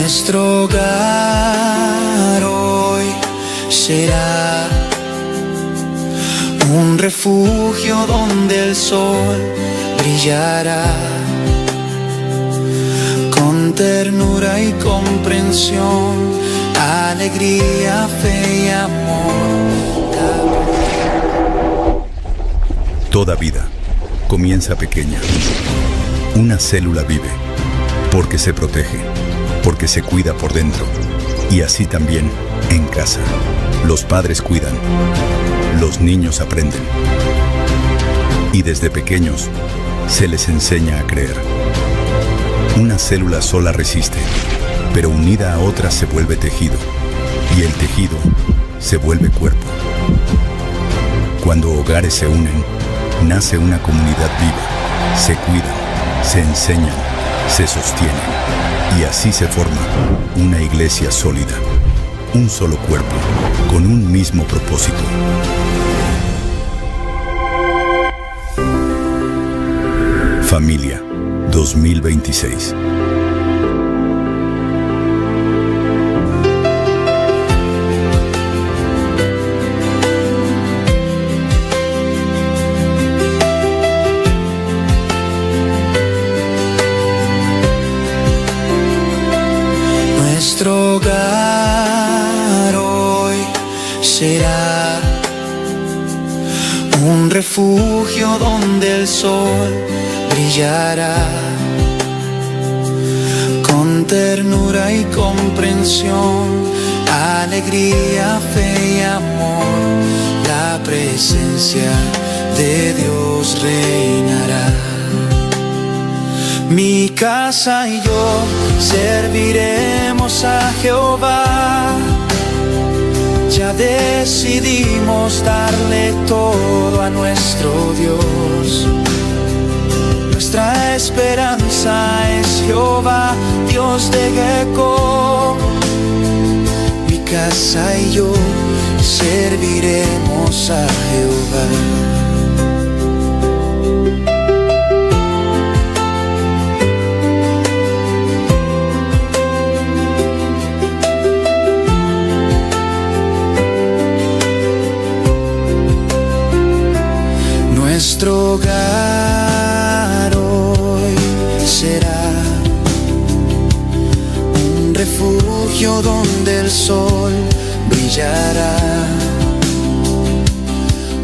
Nuestro hogar hoy será un refugio donde el sol brillará con ternura y comprensión, alegría, fe y amor. Toda vida comienza pequeña. Una célula vive porque se protege, porque se cuida por dentro. Y así también en casa. Los padres cuidan, los niños aprenden. Y desde pequeños se les enseña a creer. Una célula sola resiste, pero unida a otra se vuelve tejido. Y el tejido se vuelve cuerpo. Cuando hogares se unen, nace una comunidad viva. Se cuidan, se enseñan, se sostienen. Y así se forma una iglesia sólida. Un solo cuerpo, con un mismo propósito. Familia 2026. Nuestro hogar hoy será un refugio donde el sol brillará con ternura y comprensión, alegría, fe y amor. La presencia de Dios reinará. Mi casa y yo serviremos a Jehová. Ya decidimos darle todo a nuestro Dios. Nuestra esperanza es Jehová, Dios de Jacob. Mi casa y yo serviremos a Jehová. Nuestro hogar hoy será un refugio donde el sol brillará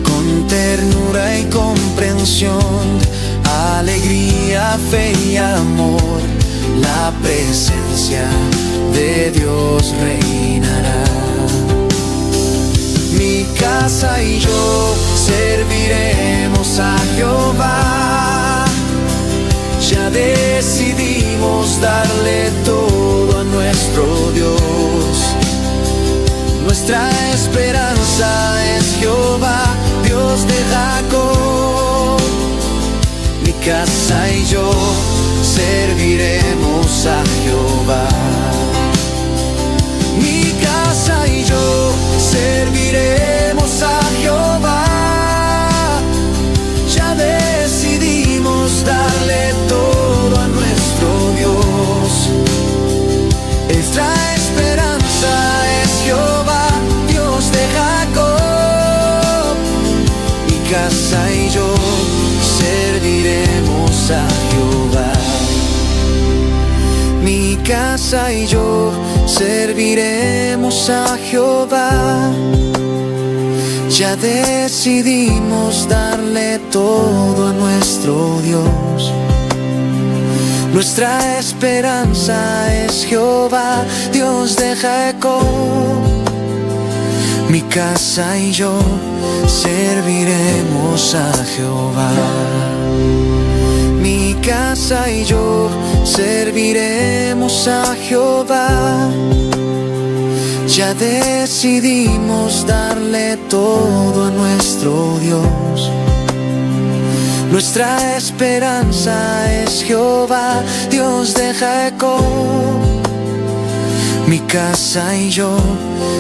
con ternura y comprensión, alegría, fe y amor. La presencia de Dios reinará. Mi casa y yo serviremos a Jehová. Ya decidimos darle todo a nuestro Dios. Nuestra esperanza es Jehová, Dios de Jacob. Mi casa y yo serviremos a Jehová. Mi casa y yo serviremos a Jehová. Ya decidimos darle todo a nuestro Dios. Nuestra esperanza es Jehová, Dios de Jacob. Mi casa y yo serviremos a Jehová. Mi casa y yo serviremos a Jehová. Ya decidimos darle todo a nuestro Dios. Nuestra esperanza es Jehová, Dios de Jacob. Mi casa y yo serviremos a Jehová. Mi casa y yo serviremos a Jehová. Ya decidimos darle todo a nuestro Dios. Nuestra esperanza es Jehová, Dios de Jacob. Mi casa y yo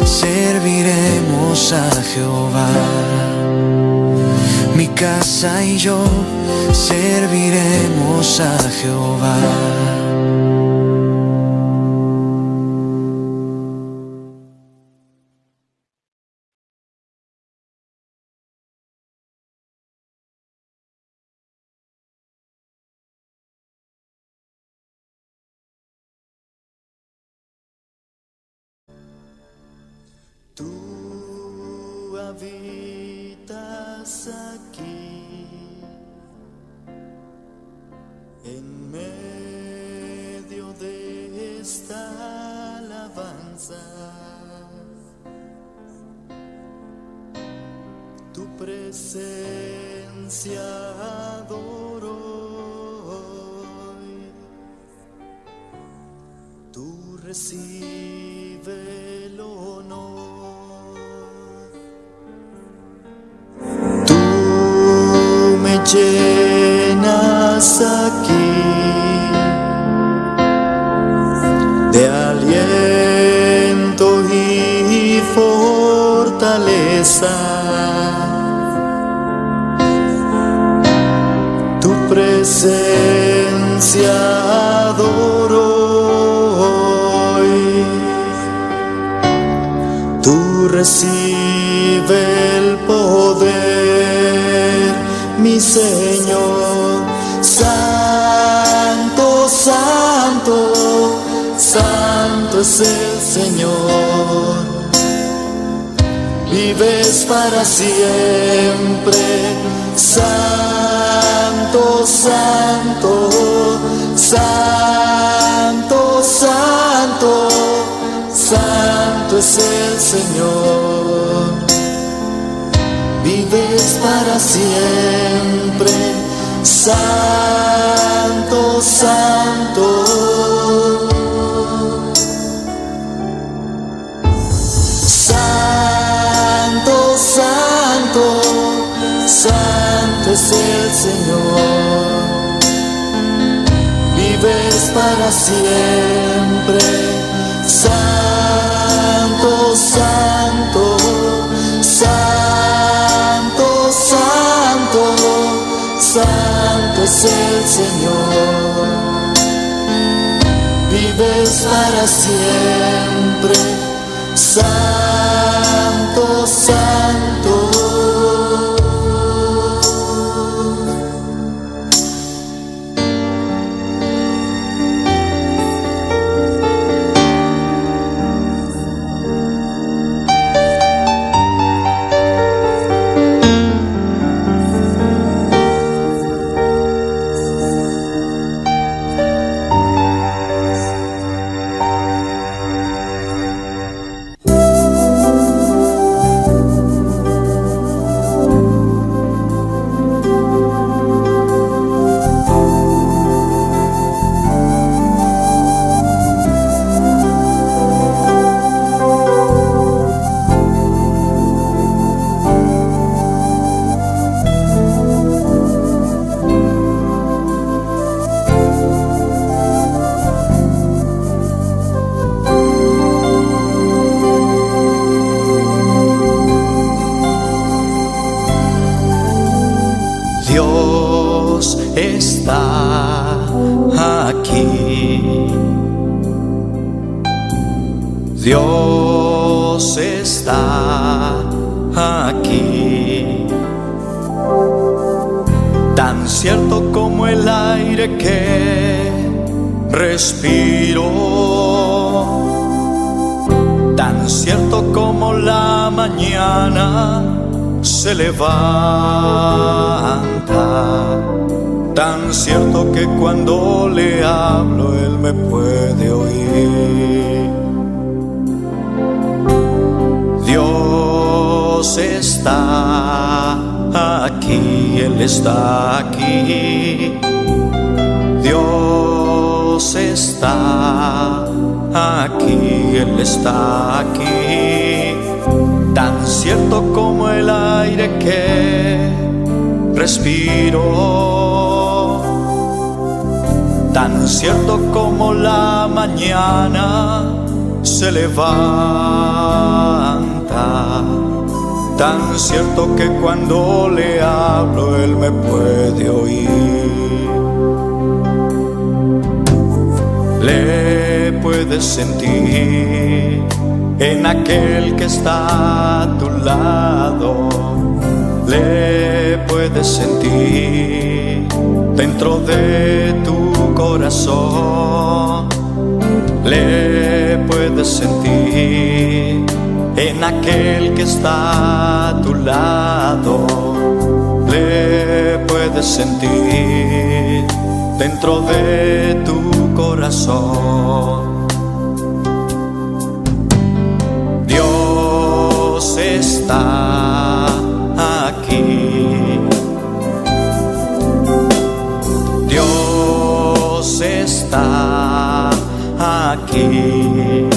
serviremos a Jehová. Mi casa y yo serviremos a Jehová. Tú habitas aquí en medio de esta alabanza. Tu presencia adoro hoy. Tú recibe el honor. Tú me llenas aquí de aliento y fortaleza. Tu presencia adoro hoy. Tú recibe el poder, mi Señor. Santo, santo, santo es el Señor. Vives para siempre. Santo, santo, santo, santo, santo es el Señor. Vives para siempre. Santo, santo. Santo, santo, santo es el Señor. Vives para siempre. Santo, santo, santo, santo, santo es el Señor. Vives para siempre. Santo, santo. Dios está aquí. Dios está aquí. Tan cierto como el aire que respiro. Tan cierto como la mañana se levanta. Tan cierto que cuando le hablo él me puede oír. Dios está aquí, Él está aquí. Dios está aquí, Él está aquí. Tan cierto como el aire que respiro. Tan cierto como la mañana se levanta. Tan cierto que cuando le hablo él me puede oír. Le puedes sentir en aquel que está a tu lado. Le puedes sentir dentro de tu corazón. Le puedes sentir en En aquel que está a tu lado. Le puedes sentir dentro de tu corazón. Dios está aquí. Dios está aquí.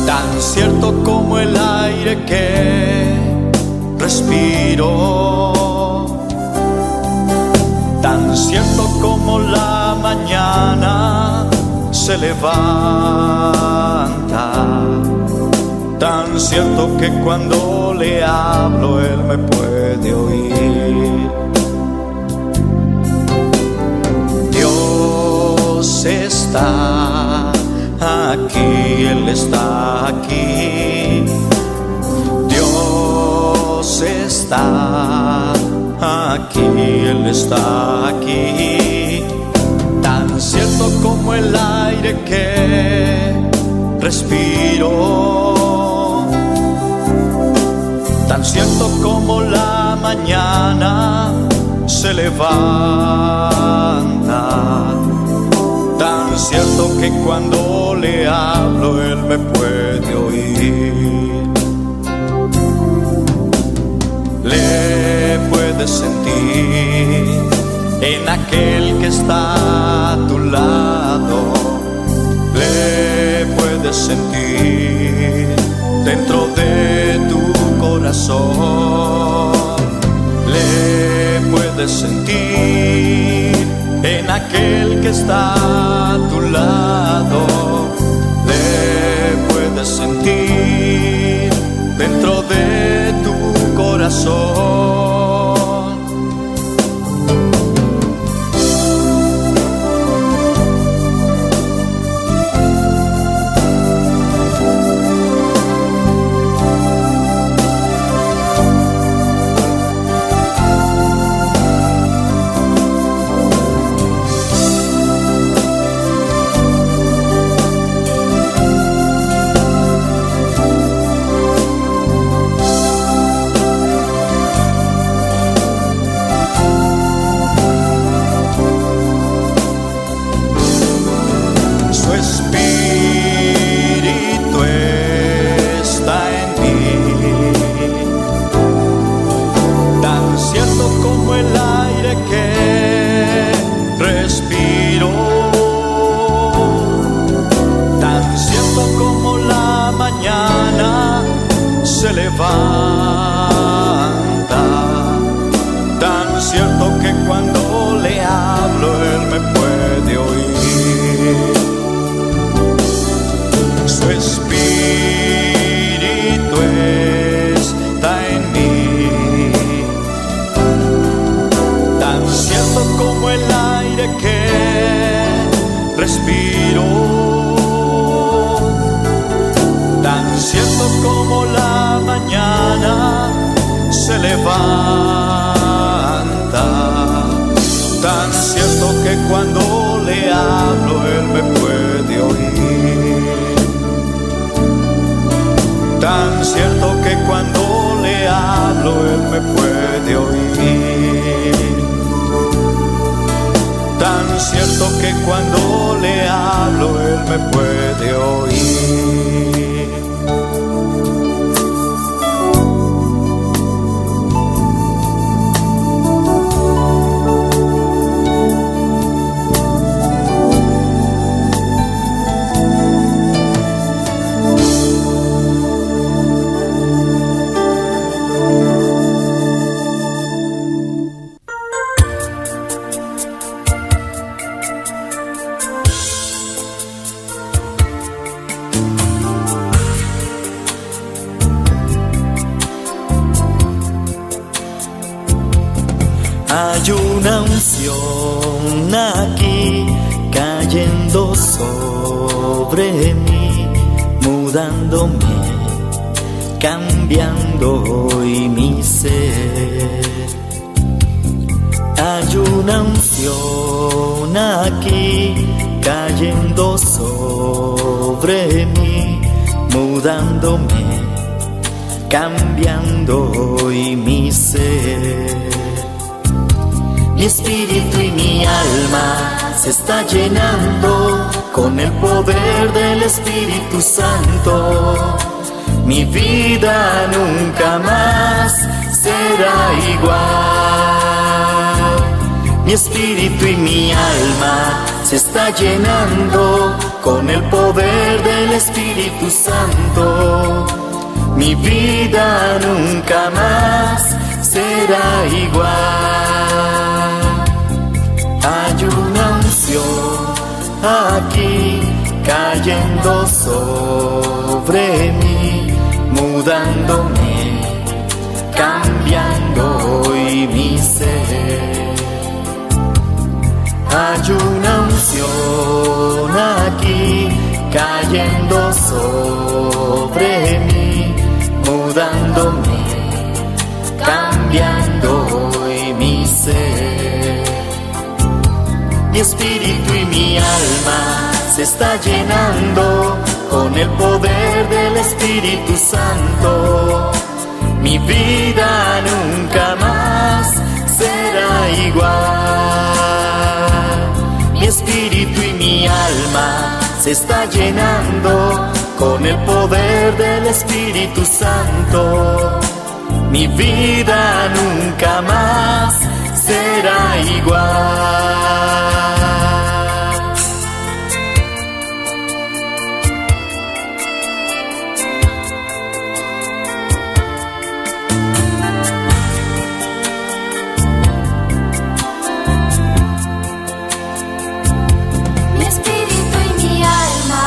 Tan cierto como el aire que respiro. Tan cierto como la mañana se levanta. Tan cierto que cuando le hablo él me puede oír. Dios está aquí, Él está aquí. Dios está aquí, Él está aquí. Tan cierto como el aire que respiro. Tan cierto como la mañana se levanta. Tan cierto que cuando le hablo él me puede oír. Le puedes sentir en aquel que está a tu lado. Le puedes sentir dentro de tu corazón. Le puedes sentir en aquel que está a tu lado. Le puedes sentir dentro de tu corazón. Su espíritu está en mí, tan cierto como el aire que respiro, tan cierto como la mañana se levanta, tan cierto que cuando le hablo él me puede oír. Su espíritu está en mí, tan cierto como el aire que respiro, tan cierto como la mañana se levanta, tan cierto que cuando le hablo él me puede oír. Tan cierto que cuando le hablo él me puede oír. Tan cierto que cuando le hablo él me puede oír. Hay una unción aquí cayendo sobre mí, mudándome, cambiando hoy mi ser. Hay una unción aquí cayendo sobre mí, mudándome, cambiando hoy mi ser. Mi espíritu y mi alma se está llenando con el poder del Espíritu Santo. Mi vida nunca más será igual. Mi espíritu y mi alma se está llenando con el poder del Espíritu Santo. Mi vida nunca más será igual. Hay una unción aquí cayendo sobre mí, mudándome, cambiando hoy mi ser. Hay una unción aquí cayendo sobre mí, mudándome, cambiando hoy mi ser. Mi espíritu y mi alma se está llenando con el poder del Espíritu Santo. Mi vida nunca más será igual. Mi espíritu y mi alma se está llenando con el poder del Espíritu Santo. Mi vida nunca más será igual. Mi espíritu y mi alma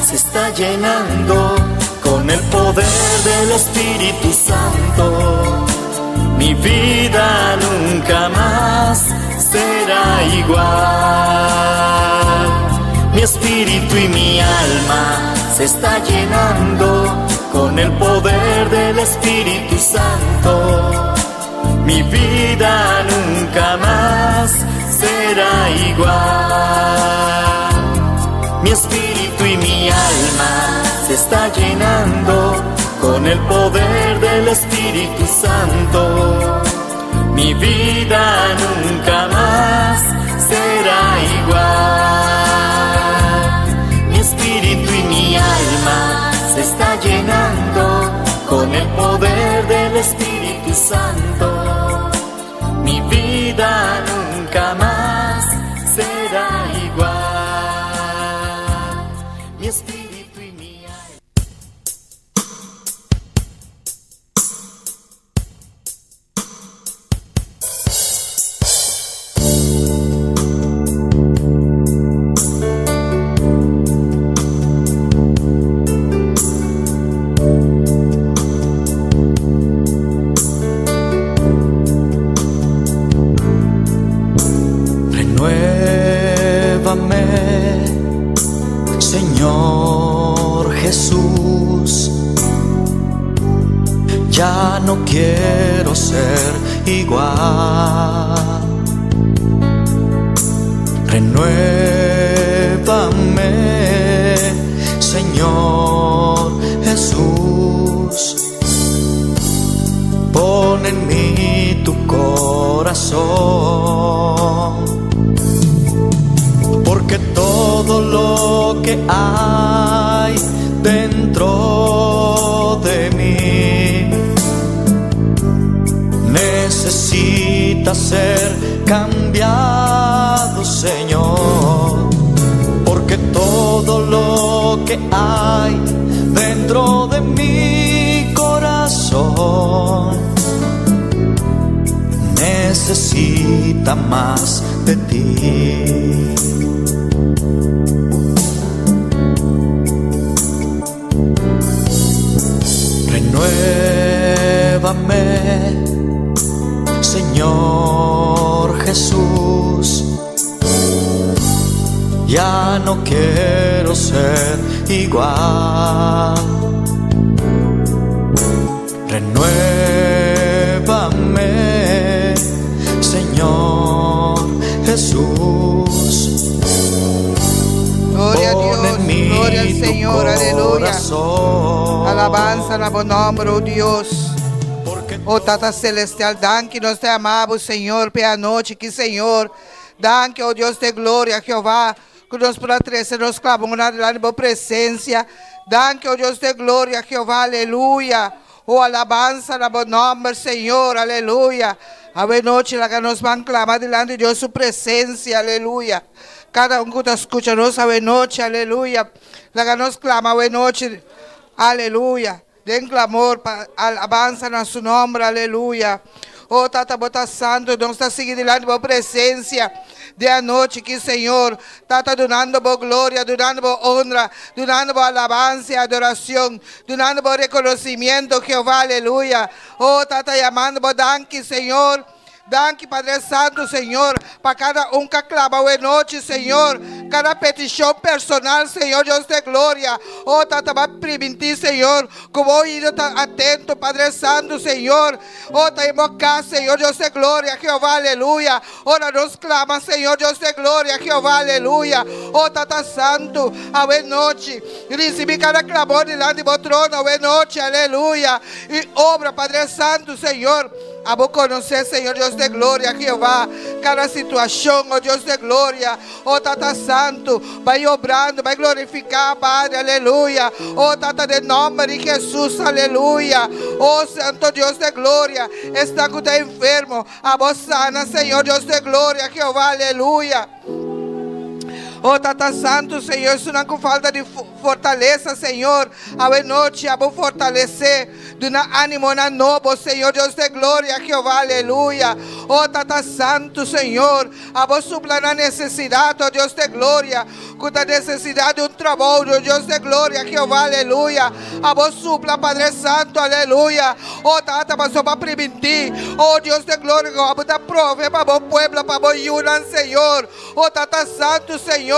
se está llenando con el poder del Espíritu Santo. Mi vida nunca más será igual. Mi espíritu y mi alma se está llenando con el poder del Espíritu Santo. Mi vida nunca más será igual. Mi espíritu y mi alma se está llenando con el poder del Espíritu Santo. Mi vida nunca más será igual. Mi espíritu y mi alma se está llenando con el poder del Espíritu Santo. Mi vida nunca más será igual. Mi espíritu y mi alma. Renuévame, Señor Jesús. Ya no quiero ser igual. Renuévame, Señor Jesús. Pon en mí tu corazón, porque todo lo que hay dentro de mí necesita ser cambiado, Señor, porque todo lo que hay dentro de mi corazón necesita más de ti. Renuévame, Señor Jesús. Ya no quiero ser igual. Renuévame, Señor Jesús. Gloria a Pon Dios, en mí gloria al tu Señor, aleluya. corazón. Alabansa na bo nòmber, o Dios. O Tata Selestial, danki nos ta yama bo, Señor, p'e anochi aki, Señor. Danki, o Dios di gloria, Jehová, ku nos por a trese nos klamonnan dilanti bo presensia. Danki, o Dios di gloria, Jehová, aleluya. O alabansa na bo nòmber, Señor, aleluya. Awe nochi laga nos ban klama dilanti Dios su presensia, aleluya. Kada un ku ta skucha nos awe nochi, aleluya. Laga nos klama awe nochi, aleluya. Den klamor pa alabansa na su nòmber, aleluya. O Tata, bo ta santu, nos ta sigui dilanti bo presensia den anochi aki, Señor. Tata, dunando bo gloria, dunando bo honra, dunando bo alabansa i adoracion, dunando bo reconocimiento, Jehová, aleluya. O Tata, yamando bo danki, Señor. Danki, Padre Santu, Señor, pa kada un ku a klama awe nochi, Señor. Kada petishon personal, Señor Dios de gloria. O Tata, bo a primintí, Señor, ku bo oido ta atento, Padre Santu, Señor. O ta invoká, Señor Dios de gloria, Jehová, aleluya. Ora nos klama, Señor Dios de gloria, Jehová, aleluya. O Tata Santu, awe nochi, risibí kada klamor dilanti bo trono awe nochi, aleluya. I obra, Padre Santu, Señor. Abo konosé, Señor Dios de gloria, Jehová, kada situashon, o Dios de gloria. O Tata Santu, bai obrando, bai glorifiká, Padre, aleluya. O Tata, den nòmber di Hesus, aleluya. O Santo Dios de gloria, esnan ku ta enfermo, abo sana, Señor Dios de gloria, Jehová, aleluya. O Tata Santu, Señor, esunnan ku falta di fortalesa, Señor, awe nochi abo fortalesé. Duna ánimonan nobo, Señor Dios de gloria, Jehová, aleluya. O Tata Santu, Señor, abo supla nan nesesidat, o Dios de gloria, ku ta nesesidat di un trabou, o Dios de gloria, Jehová, aleluya. Abo supla, Padre Santu, aleluya. O Tata, pasobra bo a primintí, o Dios de gloria, ku abo ta prove pa bo pueblo, pa bo yunan, Señor. O Tata Santu, Señor,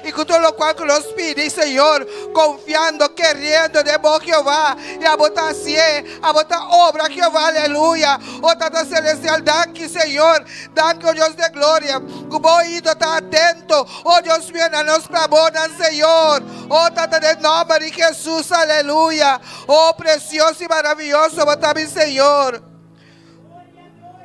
i ku tur lokual ku nos pidi, Señor, konfiando, keriendo den bo, Jehová, i abo ta hasié, abo ta obra, Jehová, aleluya. O Tata Selestial, danki, Señor, danki, o Dios de gloria, ku bo oido ta atento, o Dios mio, na nos klamornan, Señor. O Tata, den nòmber di Hesus, aleluya. O presioso i maravioso bo ta, mi Señor.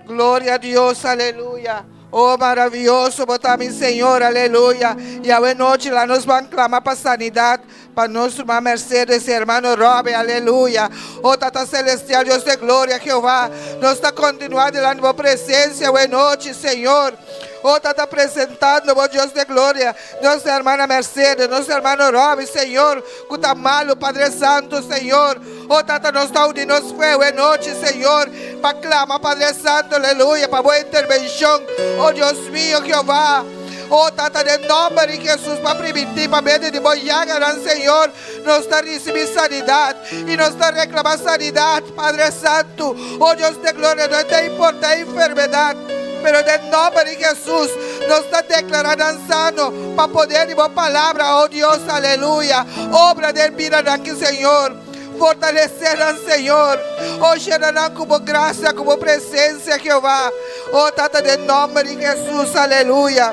Gloria a Dios, aleluya. Oh, maravioso bo ta mi Señor, aleluya. I awe nochi la nos ban klama pa sanidat pa nos ruman Mercedes i hermano Robbie, aleluya. Oh, Tata Celestial, Dios de gloria, Jehová, nos ta kontinuá dilanti bo presensia awe nochi, Señor. Oh, Tata, presentando bo, Dios de gloria, nos hermana Mercedes, nos hermano Robbie, Señor, ku ta malu, Padre Santo, Señor. Oh Tata, nos ta uni nos fe awe nochi, Señor, pa clama, Padre Santo, aleluya, pa bo intervencion. Oh Dios mío, Jehová. Oh Tata, den nomber di Jesús, pa primintí pa medio di bo yaganan, Señor, nos ta ricibí sanidad y nos ta reclama sanidad, Padre Santo. Oh Dios de gloria, no ta importa e enfermedad, pero den nomber di Jesús, nos ta declara nan sano pa poder di bo palabra, oh Dios, aleluya. Obra den bida nan ki, Señor. Fortalece nan, Señor. Oh, llena nan cu bo gracia, cu bo presencia, Jehová. Oh, Tata, den nomber di Jesús, aleluya.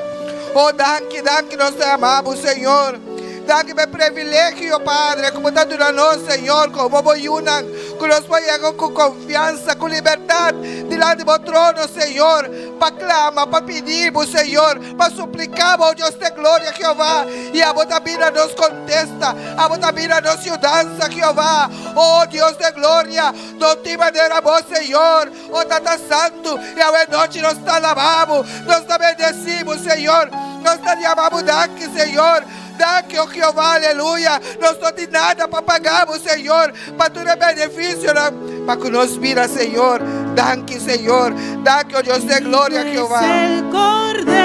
Oh, danki, danki, nos te amamos, Señor. Danki pa e privilegio, Padre, cu bo ta duna nos, Señor, como bo yunan, cu nos por yega cu confianza, cu libertad, dilanti bo trono, Señor, pa clama, pa pidi bo, Señor, pa suplica bo, Dios de gloria, Jehová, y abo ta bira nos contesta, abo ta bira nos yudansa, Jehová. Oh, Dios de gloria, no tin manera bo, Señor. Oh, Tata Santu, y awe nochi nos ta alaba bo, nos ta bendeci bo, Señor. Nos ta yama bo danki, Señor. Danki, oh Jehová, aleluya. Nos no tin nada pa paga bo, Señor, pa tur e beneficionan pa cu nos bida, Señor. Danki, Señor. Danki, oh Dios de gloria, Jehová. Es el Cordero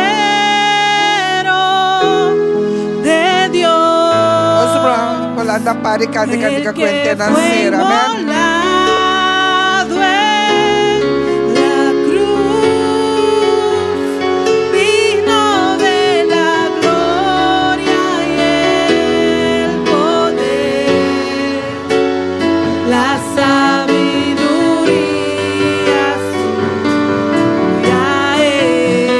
de Dios. Nos ruman por lanta para y canta El cantica que cuente nan fue cera. Amén. inmolado en la cruz, digno de la gloria y el poder, la sabiduría suya es,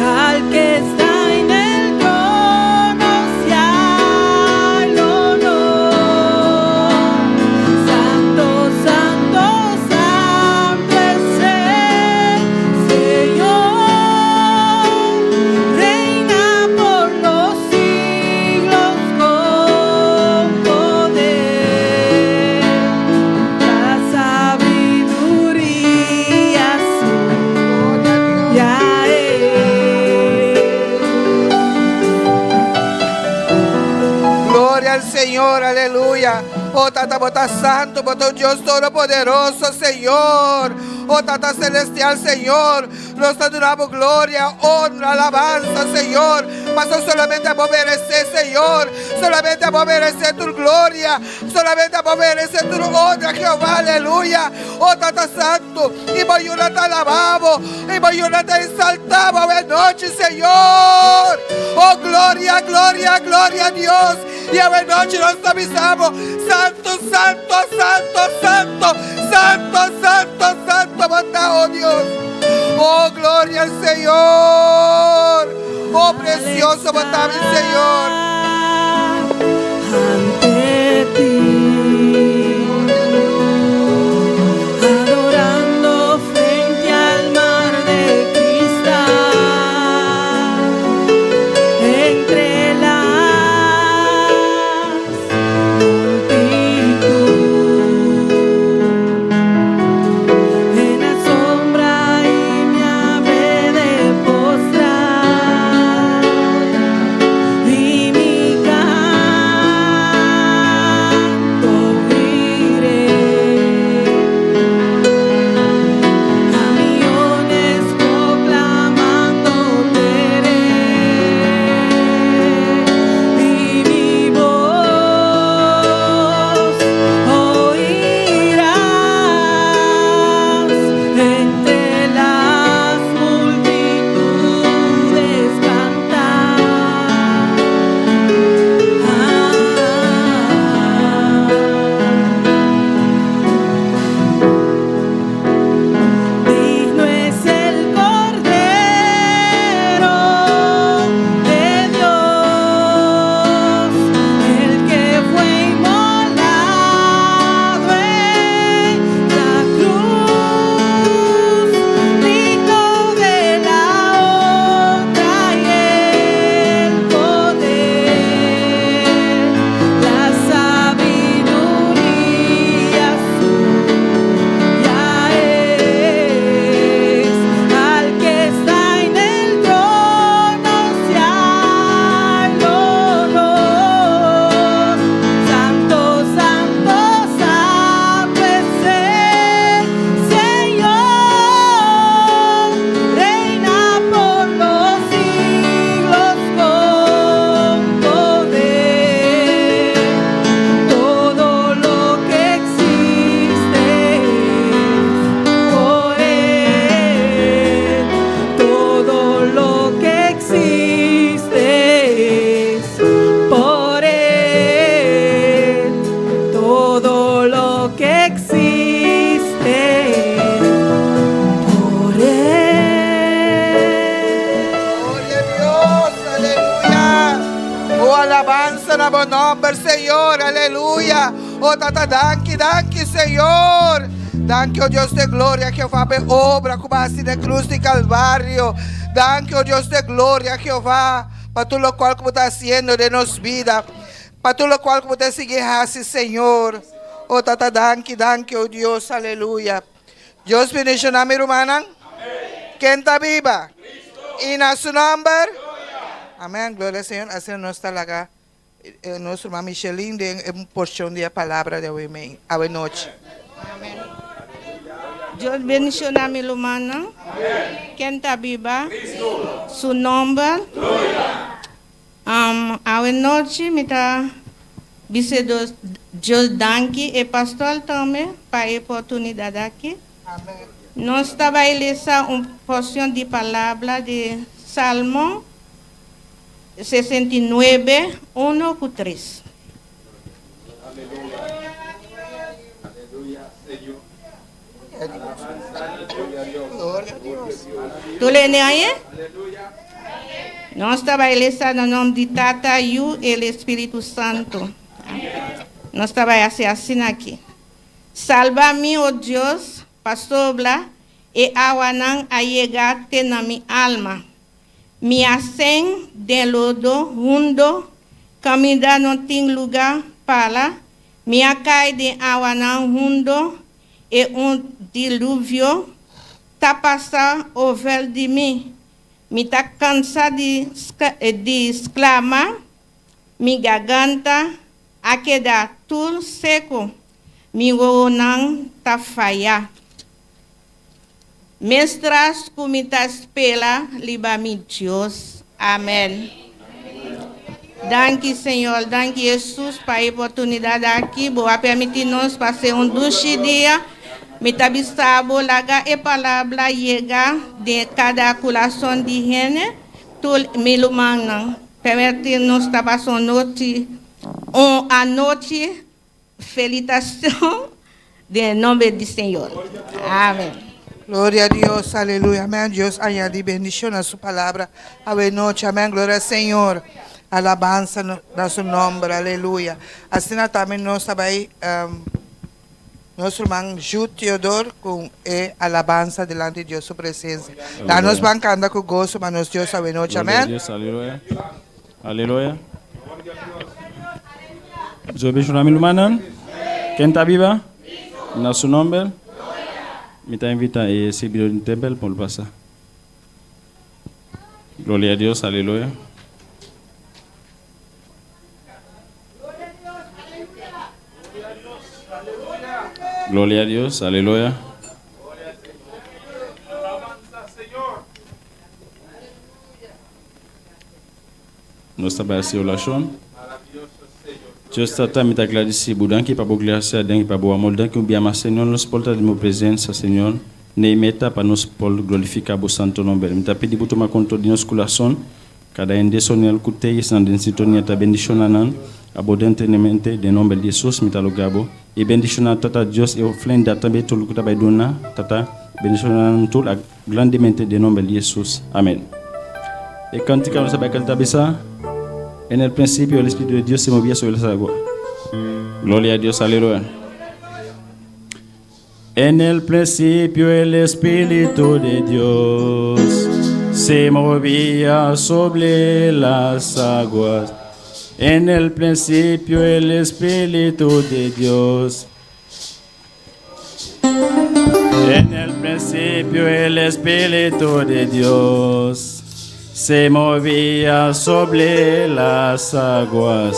al que está en el trono sea el honor. Gloria al Señor, aleluya. Oh Tata, bo ta santo, bo ta un Dios todopoderoso, Señor. Oh Tata celestial, Señor, nos ta duna bo gloria, honra, alabanza, Señor. Paso solamente abo merece, Señor. Solamente abo merece tur gloria. Solamente abo merece tur honra, Jehová, aleluya. Oh Tata Santo, y bo yunan ta alaba bo, y bo yunan ta exalta bo awe nochi, Señor. Oh gloria, gloria, gloria a Dios. Y awe nochi nos ta bisa bo, Santo, Santo, Santo, Santo, Santo, Santo, Santo, bo ta, oh Dios. Oh gloria al Señor. Oh precioso bo ta, mi Señor. Ante ti, adorando frente al mar de cristal, entre las multitud, en la sombra y me habré de postrar y mi canto oiré a millones proclamando veré y mi voz oirás entre las multitudes cantar. Ah, Digno es el Cordero de Dios, el que fue inmolado en la cruz, digno de la honra y el poder, la sabiduría suya es, al que está en el trono sea el honor. Santo, santo, santo es el Señor, reina por los siglos con poder. Todo lo que existe es por Él. Todo lo que existe es por Él. Todo lo que existe es por Él. Gloria a Dios, aleluya. Oh, alabanza na bo nomber, Señor, aleluya. Oh, tata, danki, danki, Señor. Danki, oh Dios di gloria, Jehová, pa obra ku bo a hasi na krus di Kalvario. Danki, oh Dios di gloria, Jehová, pa tur loke ku bo ta hasiendo den nos bida. Pa tur loke ku bo ta sigui hasi, Señor. Oh, tata, danki, danki, oh Dios, aleluya. Dios bendishoná mi rumannan. Ken ta biba? I na su nomber? Amèn. Gloria na Señor. Asina nos ta laga nos ruman Micheline den un porshon di palabra di awe nochi. Dios bendishoná mi rumannan. Ken ta biba? Su nomber. Awe nochi mi ta bisa Dios danki i pastor tambe pa e oportunidat aki. Amèn. Nos ta bai lesa un porshon di palabra di Salmo 69, 1 ku 3. Aleluya. Aleluya, Señor. Gloria a Dios. Gloria a Dios. Tur a hañ'é? Aleluya. Nos ta bai lesa na nòmber di Tata, Yu i Spiritu Santu. Nos ta bai hasi asina aki. Salba mi, oh Dios, pasobra, e awanan a yega te na mi alma. Mi a senk den lodo hundo, kaminda no tin lugá para. Mi a kai den awanan hundo i un diluvio ta pasa over di mi. Mi ta kansa di sklama, mi garganta. a keda tur seku, mi wowonan ta faya. Miéntras ku mi ta spera riba mi Dios. Amèn. Danki Señor, danki Hesus pa e oportunidat aki. Bo a permití nos pasa un dushi dia. Mi ta bisa bo laga e palabra yega den kada kurason di hende, tur mi rumannan. Permití nos ta pasa un nochi, un anochi felisitashon den nòmber di Señor. Amèn. Gloria na Dios, aleluya, amèn. Dios añadí bendishon na su palabra. Awe nochi, amèn. Gloria na Señor. Alabansa na su nòmber, aleluya. Asina tambe nos tambe, nos ruman Jude Theodore ku e alabansa dilanti di Dios su presensia. Laga nos ban kanta ku goso, pa nos Dios awe nochi, Gloria a amèn. Dios, aleluya. Aleluya. Dios bendishoná mi rumannan. Ken ta biba? Na su nòmber. Mi ta invitá e sirbidó di tèmpel pa pasa. Gloria na Dios, aleluya. Gloria na Dios, aleluya. Alabansa, Señor. Nos ta bai hasi orashon. Maravioso, Señor. Dios Tata, mi ta gradisí bo. Danki pa bo grasia, danki pa bo amor, danki un bia mas, Señor, nos por ta den bo presensia, Señor. Na meta pa nos por glorifiká bo santu nòmber. Mi ta pidi bo tuma kontròl di nos kurason. Kada hende soñal ku t'ei esnan den sintonia ta bendishoná nan abundantemente den nòmber di Hesus mi ta roga bo. I bendishoná Tata Dios e ofrenda tambe tur ku ta bai duna, Tata, bendishoná nan tur grandemente den nòmber di Hesus. Amèn. E kantika nos ta bai kanta bisa, En el principio el Espíritu de Dios se movía sobre las aguas. Gloria a Dios, aleluya. En el principio el Espíritu de Dios se movía sobre las aguas. En el principio el Espíritu de Dios. En el principio el Espíritu de Dios se movía sobre las aguas.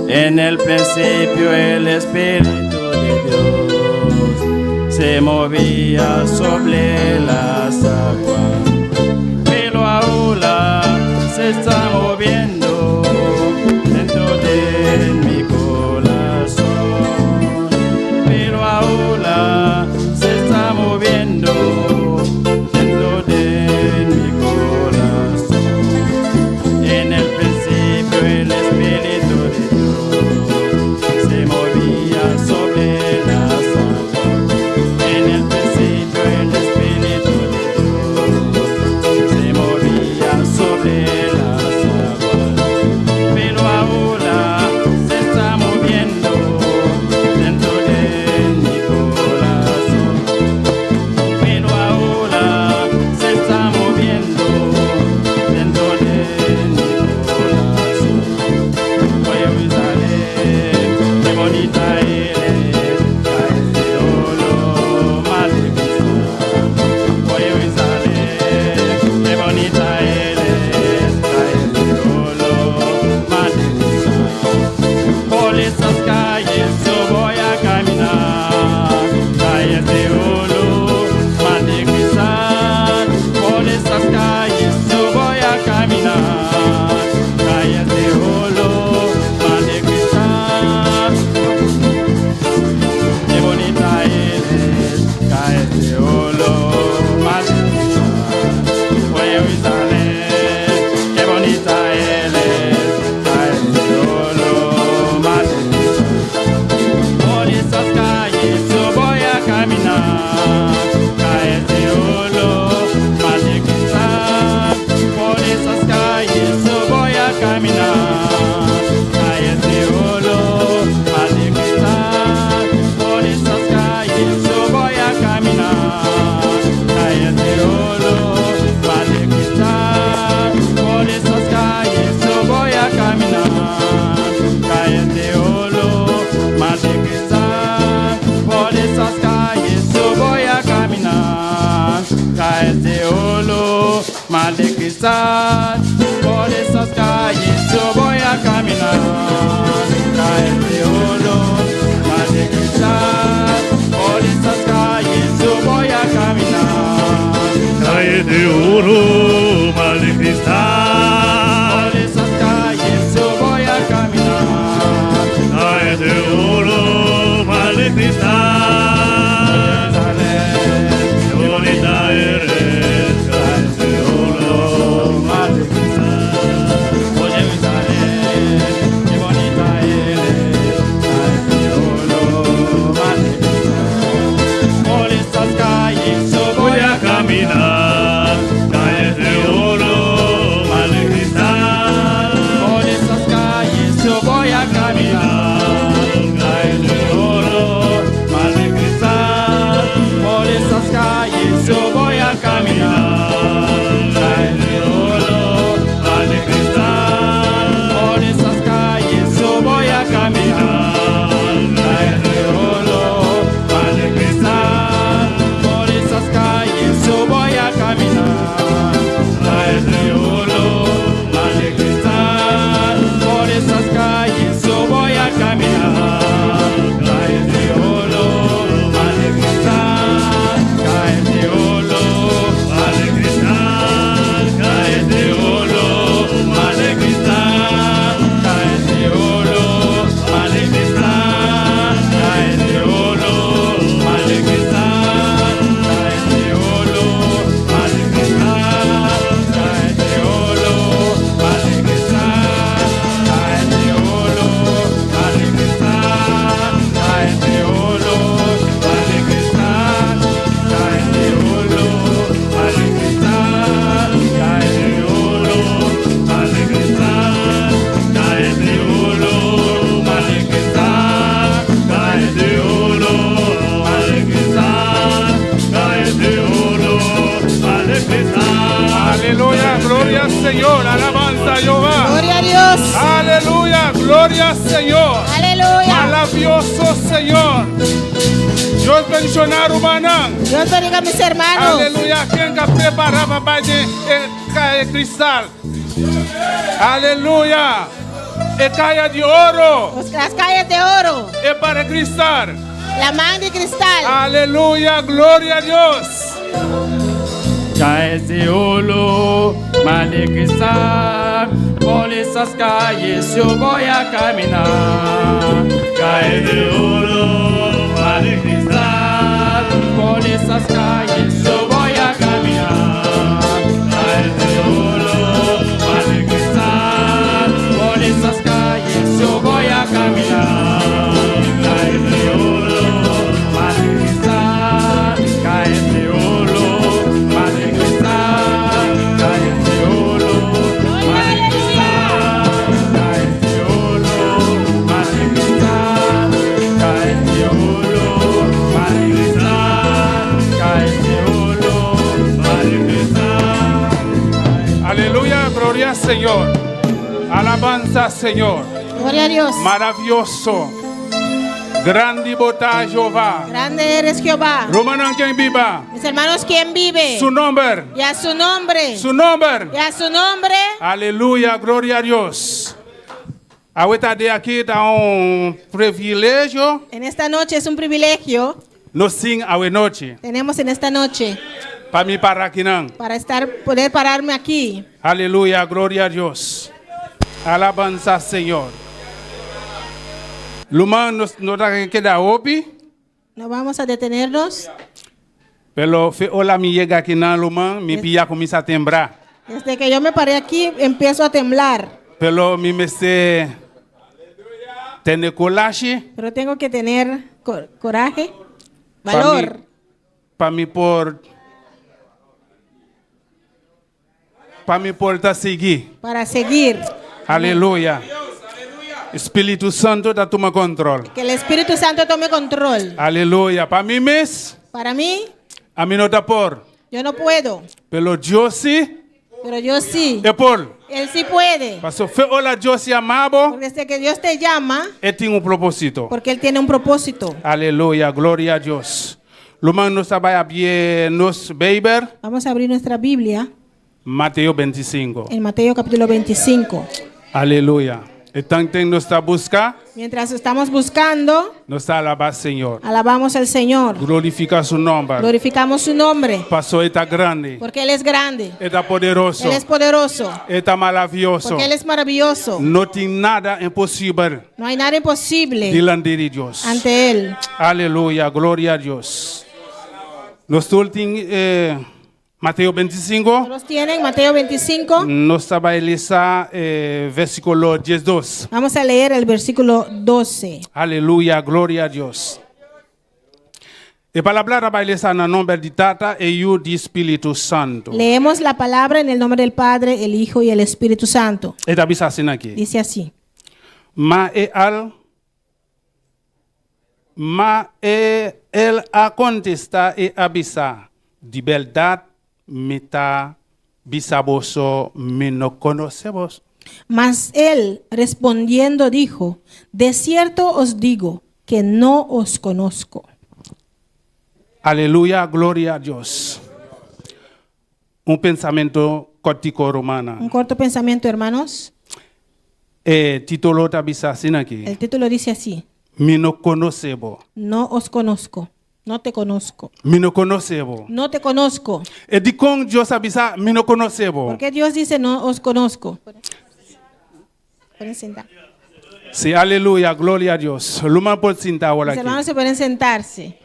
En el principio el Espíritu de Dios se movía sobre las aguas. Pero ahora se está moviendo dentro de mi corazón. Pero ahora se está moviendo dentro de mi corazón. En el principio el Espíritu de Dios se movía sobre las aguas. En el principio el Espíritu de Dios se movía sobre las aguas. Pero ahora se está moviendo dentro de mi corazón. Pero ahora se está moviendo dentro de mi corazón. Oye, Jerusalén, qué bonita eres, calles de oro, mar de cristal. Oye, Jerusalén, qué bonita eres, calles de oro, mar de cristal. Por esas calles yo voy a caminar, calles de oro, mar de cristal. Por esas calles yo voy a caminar, calles de oro, mar de cristal. Qué bonita eres, calles de oro, mar de cristal. Oye, Jerusalén, qué bonita eres, calles de oro, mar de cristal. Por esas calles yo voy a caminar, calles de oro, mar de cristal. Por esas calles yo voy a caminar, calles de oro, mar de cristal. Por esas calles yo voy a caminar, calles de oro, mar de cristal. Por esas calles yo voy a caminar, calles de oro, mar de cristal. Por esas calles yo voy a caminar, calles de oro, mar de cristal. Por esas calles. oro, mar di cristal. Por esas calles yo voy a caminar. Calles de oro, mar de cristal. Jerusalén, Qué bonita eres, calles de oro, mar de cristal. Oh Jerusalén, qué bonita eres, calles de oro, mar de cristal. Por esas calles yo Voy a caminar, calles de oro, mar de cristal. Por esas calles yo voy a caminar. Calles de oro, mar de cristal. Por esas calles yo voy a caminar. Calles de oro, mar de cristal. Por esas calles yo voy a caminar. Calles de oro, mar de cristal. Por esas calles yo voy a caminar. Calles de oro, mar de cristal. Por esas calles yo voy a caminar. Calles de oro, mar de cristal. Calles de oro, Mar de cristal, calles de oro, mar de cristal, calles de oro, mar de cristal, calles de oro, mar de cristal, calles de oro, mar de cristal, calles de oro, mar de cristal, calles de oro, mar de cristal, calles de oro, mar de cristal, calles de oro, mar de cristal, calles de oro, mar de cristal, calles de oro, mar de cristal, calles de oro, mar de cristal, calles de oro, mar de cristal. Aleluya, gloria al Señor, alabanza a Jehová. Gloria a Dios. Aleluya, gloria al Señor. Aleluya. Maravilloso Señor. Dios bendiciona rumannan. Dios bendiga a mis hermanos. Aleluya, ken a prepara pa bay den e cristal. Aleluya. E caya di oro. Las calles de oro. E para cristal. La man de cristal. Aleluya, gloria a Dios. Calles de oro, mar de cristal, por esas calles yo voy a caminar. Calles de oro, mar de cristal, Por esas calles yo voy a caminar. Calles de oro, mar de cristal, por esas calles yo voy a caminar. Calles de oro, mar de cristal, calles de oro, mar de cristal, calles de oro, mar de cristal, calles de oro, mar de cristal, calles de oro, mar de cristal, calles de oro, mar de cristal. Aleluya, gloria al Señor. Alabanza al Señor. Gloria a Dios. Maravilloso. Grandi bo ta Jehová. Grande eres Jehová. Rumannan ken biba. Mis hermanos, ¿quién vive? Su nombre. Y a su nombre. Su nombre. Y a su nombre. Aleluya, gloria a Dios. Awe tardi aki ta un privilegio. En esta noche es un privilegio. Nos tin awe nochi. Tenemos en esta noche Pa mi para akinan. para estar, poder pararme aquí. Aleluya, gloria a Dios. Alabanza Señor. Ruman nos no ta keda hopi, No vamos a detenernos. pero fo'i ora mi yega akinan ruman, mi pia cuminsa tembla. Desde que yo me paré aquí, empiezo a temblar. Pero mi mester tene curashi Pero tengo que tener coraje, valor, pa mi por ta sigui. Para seguir. Aleluya. Spirito Santo ta tuma control. Que el Espíritu Santo tome control. Aleluya. Pa mi mes, Para mí, ami no ta por. Yo no puedo, Pero Dios si, pero yo sí. e por. Él sí puede. Paso fo'i ora Dios yama bo, Porque desde que Dios te llama, e tin un proposito. Porque Él tiene un propósito. Aleluya, gloria a Dios. Ruman nos ta bay habri nos Bijbel, Vamos a abrir nuestra Biblia Mateo 25. En Mateo capítulo 25. Aleluya. E tanten nos ta buska. Mientras estamos buscando, Nos ta alabá Señor. alabamos al Señor. Glorifiká su nòmber. Glorificamos su nombre. Pasó e ta grandi. Porque Él es grande. E ta poderoso. Él es poderoso. E ta maravioso. Porque Él es maravilloso. No tin nada imposibel. No hay nada imposible. Dilanti di Dios. Ante Él. Aleluya, gloria na Dios. Nos tur tin eh, Mateo 25. Todos tienen Mateo 25. Nos ta bai lesa eh, versíkulo 12. Vamos a leer el versículo 12. Aleluya, gloria na Dios. E palabra ta bai lesa na nòmber di Tata i Yu di Spiritu Santu. Leemos la palabra en el nombre del Padre, el Hijo y el Espíritu Santo. E ta bisa asina aki. Dice así. Ma e al Ma e el a kontestá i a bisa, Di bèrdat mi ta bisa boso, mi no konosé boso. Mas él respondiendo dijo, De cierto os digo que no os conozco. Aleluya, gloria na Dios. Un pensamentu kòrtiku, rumannan. Un corto pensamiento, hermanos. E título ta bisa asina aki. El título dice así. Mi no konosé bo. No os conozco. No te conozco. Mi no konosé bo. No te conozco. I dikon Dios a bisa, mi no konosé bo. ¿Por qué Dios dice no os conozco? Pueden sentar. Sí, aleluya, gloria na Dios. Ruman por sinta awor Los aki. hermanos se pueden sentarse.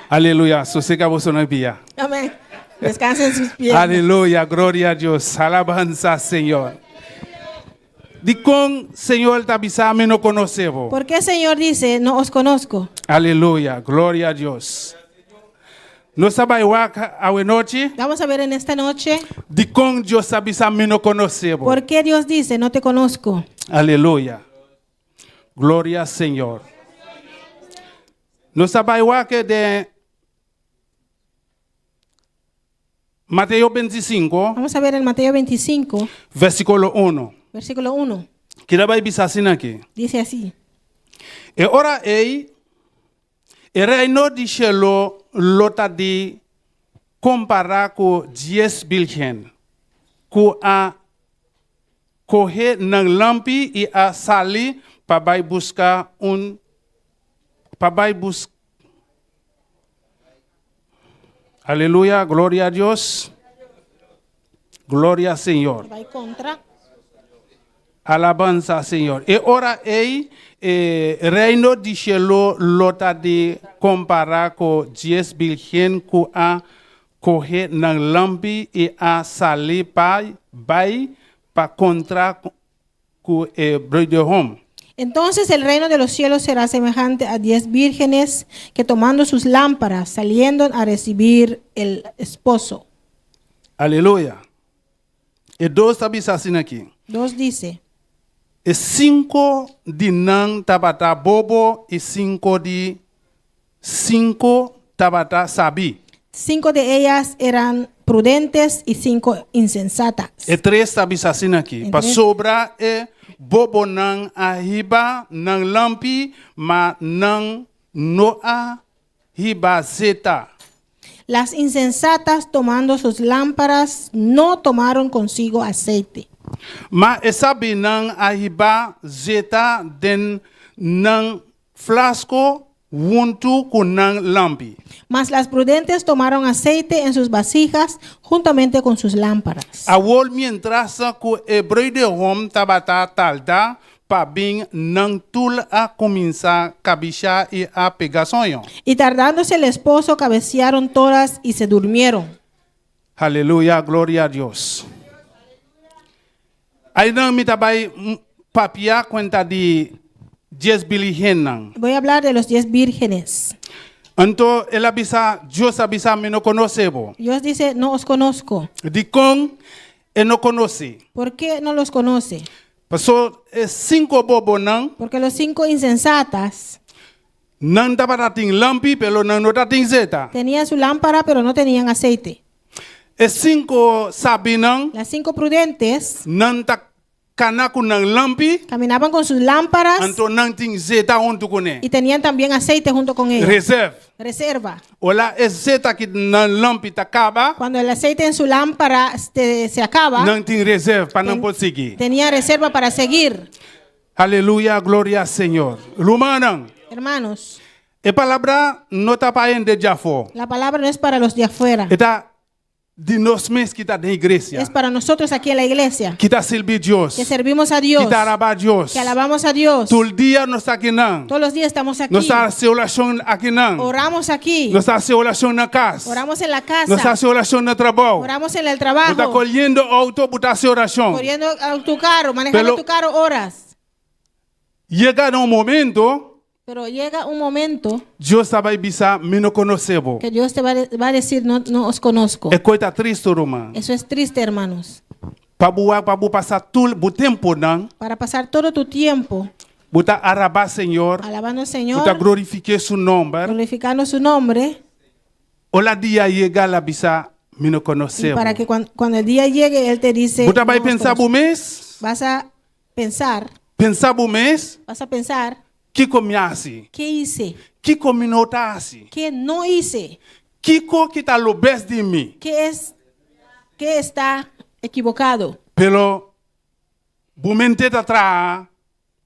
Aleluya, sosegá boso na pia. Amén. Descansen sus piernas. Aleluya, gloria na Dios. Alabansa, Señor. Dikon Señor ta bisa, mi no konosé bo. ¿Por qué el Señor dice no os conozco? Aleluya, gloria na Dios. Nos ta bai wak awe nochi. Vamos a ver en esta noche Dikon Dios a bisa, mi no konosé bo. por qué Dios dice no te conozco. Aleluya. Gloria na Señor. Nos ta bai wak den Mateo 25, Vamos a ver en Mateo 25, versíkulo 1. versículo 1. Ku ta bai bisa asina aki. Dice así. E ora ei, e reino di shelu lo ta di kompará ku 10 bírgen, ku a kohe nan lampi i a sali pa bai buska un pa bai buska. Aleluya, gloria na Dios. Gloria na Señor. Bai kontra. Alabansa, Señor. E ora ei, e reino di shelu lo ta di kompará ku 10 bírgen ku a kohe nan lampi i a sali pa bai pa kontra ku e bruidegom. Entonces el reino de los cielos será semejante a 10 vírgenes que tomando sus lámparas saliendo a recibir el esposo. Aleluya. E 2 ta bisa asina aki. 2 dice, E sinku di nan tabata bobo i 5 di 5 tabata sabí. Cinco de ellas eran prudentes y cinco insensatas. E 3 ta bisa asina aki. E Pa 3. sobra e bobonan a hiba nan lampi, ma nan no a hiba zeta. Las insensatas tomando sus lámparas no tomaron consigo aceite. Ma e sabínan a hiba zeta den nan flasko huntu ku nan lampi. Mas las prudentes tomaron aceite en sus vasijas juntamente con sus lámparas. Awor mientras ku e bruidegom tabata tarda pa bin, nan tur a kuminsá kabishá i a pega soño. Y tardándose el esposo, cabecearon todas y se durmieron. Aleluya, gloria na Dios. Einan mi ta bai papia kuenta di 10 bírgennan. Voy a hablar de los 10 vírgenes. Anto el a bisa, Dios a bisa, mi no konosé bo. Dios dice, no os conozco. Dikon e no konosé. ¿Por qué no los conoce? Pasó e sinku bobonan, Porque los cinco insensatas nan tabatin lampi, pero nan no tabatin zeta. tenían su lámpara, pero no tenían aceite. E sinku sabínan, Las cinco prudentes nan ta kana ku nan lampi, caminaban con sus lámparas anto nan tin zeta huntu kuné. y tenían también aceite junto con ellos. Reserve. Reserva. Ora e zeta ku nan lampi ta kaba, Cuando el aceite en su lámpara se acaba, nan tin reserve pa nan por sigui. tenía reserva para seguir. Aleluya, gloria Señor. Rumannan, Hermanos, e palabra no ta pa hende djafó. la palabra no es para los de afuera, E ta di nos mes ku ta den iglesia. es para nosotros aquí en la iglesia, Ku ta sirbi Dios. que servimos a Dios, Ku ta alabá Dios. que alabamos a Dios. Tur dia nos ta akinan. Todos los días estamos aquí, Nos ta hasi orashon akinan. oramos aquí, Nos ta hasi orashon na kas. oramos en la Nos ta casa, hasi orashon na trabou. oramos en el Bo ta trabajo, koriendo outo, bo ta hasi orashon. corriendo a tu carro, manejando Pero- tu carro horas. Yega un momento, Pero llega un momento Dios ta bai bisa, mi no konosé bo. que Dios te va a de- va a decir, no, no os conozco. E kos ta tristu, ruman. Eso es triste, hermanos. Pa bo, pa bo pasa tur bo tempu nan, Para pasar todo tu tiempo bo ta alabá Señor, alabando al bo ta Señor, glorifiká su nòmber. glorificando su nombre, Ora dia yega el a bisa, mi no y konosé bo. para que cuando el día llegue, Él te dice, Bo ta bai "No os pensa conozco". bo mes, Vas a pensar, pensa bo mes, vas a pensar, kiko mi a hasi? ¿qué hice? Kiko mi no ta hasi? ¿Qué no hice? Kiko ku ta robes di mi? ¿Qué es, qué está equivocado? Pero bo mente ta traha,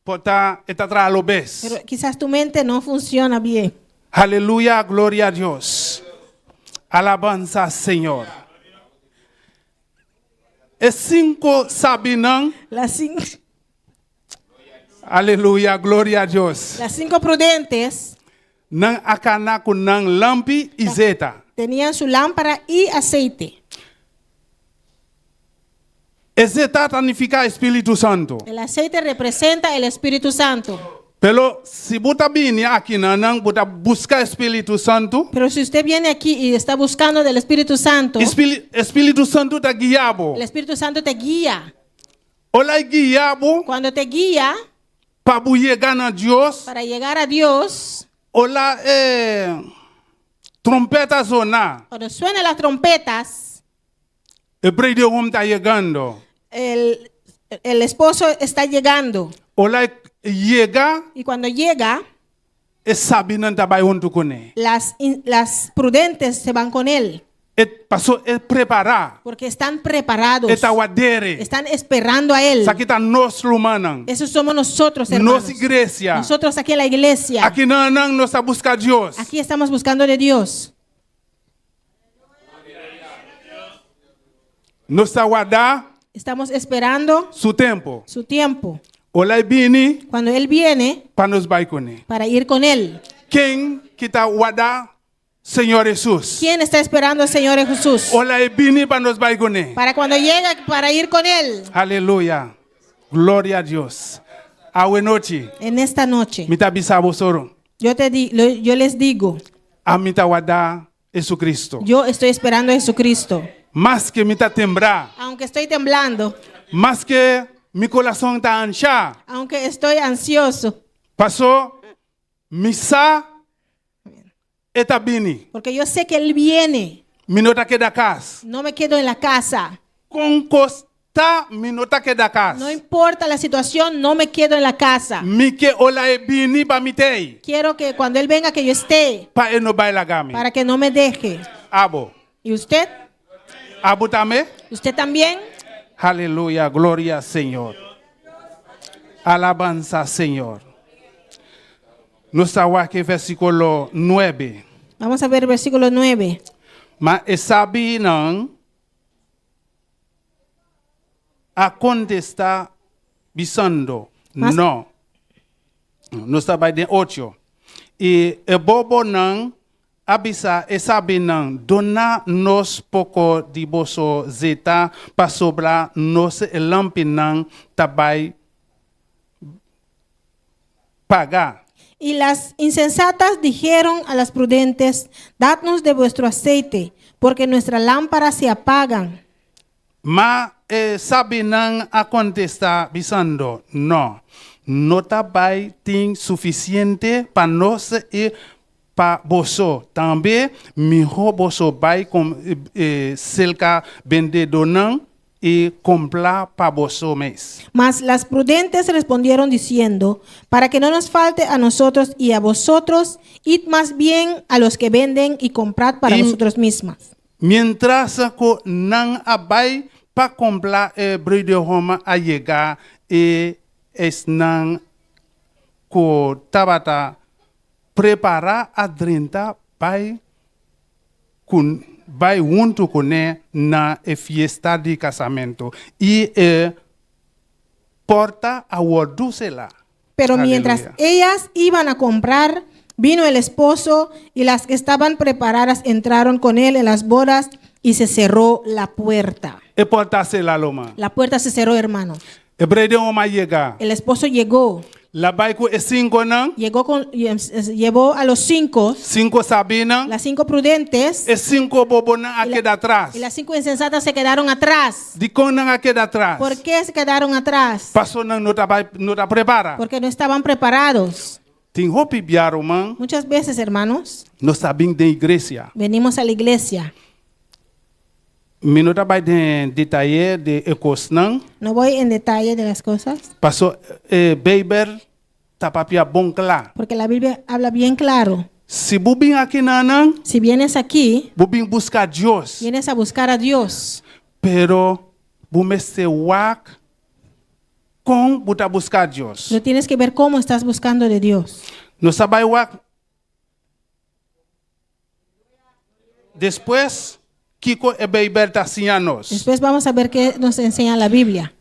por ta e ta traha robes. Pero quizás tu mente no funciona bien. Aleluya, gloria na Dios. Alabansa Señor. E sinku sabinan, Aleluya, gloria na Dios. Las cinco prudentes Nan a kana ku nan lampi i zeta. Tenían su lámpara y aceite. E zeta ta nifiká Spiritu Santu. El aceite representa el Espíritu Santo. Pero si bo ta bini akinan, nan bo ta buska Spiritu Santu, Pero si usted viene aquí y está buscando del Espíritu Santo, Spiritu Santu ta guia bo. el Espíritu Santo te guía. Ora e guia bo Cuando te guía pa bo yega na Dios, para llegar a Dios, ora eh, tròmpèt zona, cuando suenen las trompetas, e bridegroom ta yegando. el esposo está llegando. Ora e yega, Y cuando llega, e sabinan ta bai huntu kuné. las prudentes se van con él, E pasó e prepará. porque están preparados. E ta ward'é. Están esperando a él. Esaki ta nos rumannan. Esos somos nosotros, hermanos. Nos iglesia. Nosotros aquí en la iglesia. Akinan nos ta buska Dios. Aquí estamos buscando de Dios. Nos ta warda Estamos esperando su tempu. su tiempo. Ora e bini Cuando Él viene, pa nos bai kuné. para ir con Él. Ken ku ta warda Señor Hesus? ¿Quién está esperando al Señor Jesús? Ora e bini pa nos bai kuné. Para cuando llega, para ir con Él. Aleluya. Gloria na Dios. Awe nochi, En esta noche, mi ta bisa boso. yo les digo, Ami ta warda Hesukristu. yo estoy esperando a Jesucristo. Maske mi ta tembla, Aunque estoy temblando, maske mi kurason ta ansha, aunque estoy ansioso, pasó mi sa e ta bini. porque yo sé que Él viene. Mi no ta keda kas. No me quedo en la casa. Kon kos ta mi no ta keda kas. No importa la situación, no me quedo en la casa. Mi ke ora e bini pa mi tei. Quiero que cuando Él venga, que yo esté, Pa e no bai laga mi. para que no me deje. Abo. ¿Y usted? Abo tambe? ¿Usted también? Aleluya, gloria Señor. Alabansa Señor. Nos ta wak versíkulo 9. Vamos a ver el versículo 9. Ma e sabinan a kontestá bisando, no. Nos ta den 8. I e bobonan a bisa e sabinan duna nos poko di boso zeta pasobra nos lampinan ta bai paga. Y las insensatas dijeron a las prudentes, dadnos de vuestro aceite, porque nuestras lámparas se apagan. Ma e sabinan a kontestá bisando, no, no ta bai tin sufisiente pa nos i pa boso. Tambe mihó boso bai kon serka bendedónan i kumpra pa boso mes. Mas las prudentes respondieron diciendo, para que no nos falte a nosotros y a vosotros, id más bien a los que venden y comprad para vosotros mismas. Mientras ku nan a bai pa kumpra e bridegroom a yega e esnan ku tabata prepará a drenta bai ku bai huntu kuné na e fiesta di kasamentu, i e porta a wòrdu selá. Pero mientras ellas iban a comprar, vino el esposo y las que estaban preparadas entraron con él en las bodas y se cerró la puerta. E porta a sela, ruman. La puerta se cerró, hermano. E bruidegom a yega. El esposo llegó. El a bai ku e sinkonan. Llevó a los cinco, Sinku sabínan. Las cinco prudentes, E sinku bobonan a keda atras. y las cinco insensatas se quedaron atrás. Dikon nan a keda atras? ¿Por qué se quedaron atrás? Paso nan no tabata no ta prepará. Porque no estaban preparados. Tin hopi bia, ruman, Muchas veces, hermanos, nos ta bin den iglesia. Venimos a la iglesia. Mi no ta bai den detaye di e kosnan. No voy en detalle de las cosas, Paso e Beibel ta papia bon kla. Porque la Biblia habla bien claro. Si bo bin akinan, Si vienes aquí, bo bin buska Dios. Vienes a buscar a Dios. Pero bo mester wak kon bo ta buska Dios. Pero tienes que ver cómo estás buscando de Dios. Nos ta bai wak despues kiko e Beibel ta siña nos. Después vamos a ver qué nos enseña la Biblia.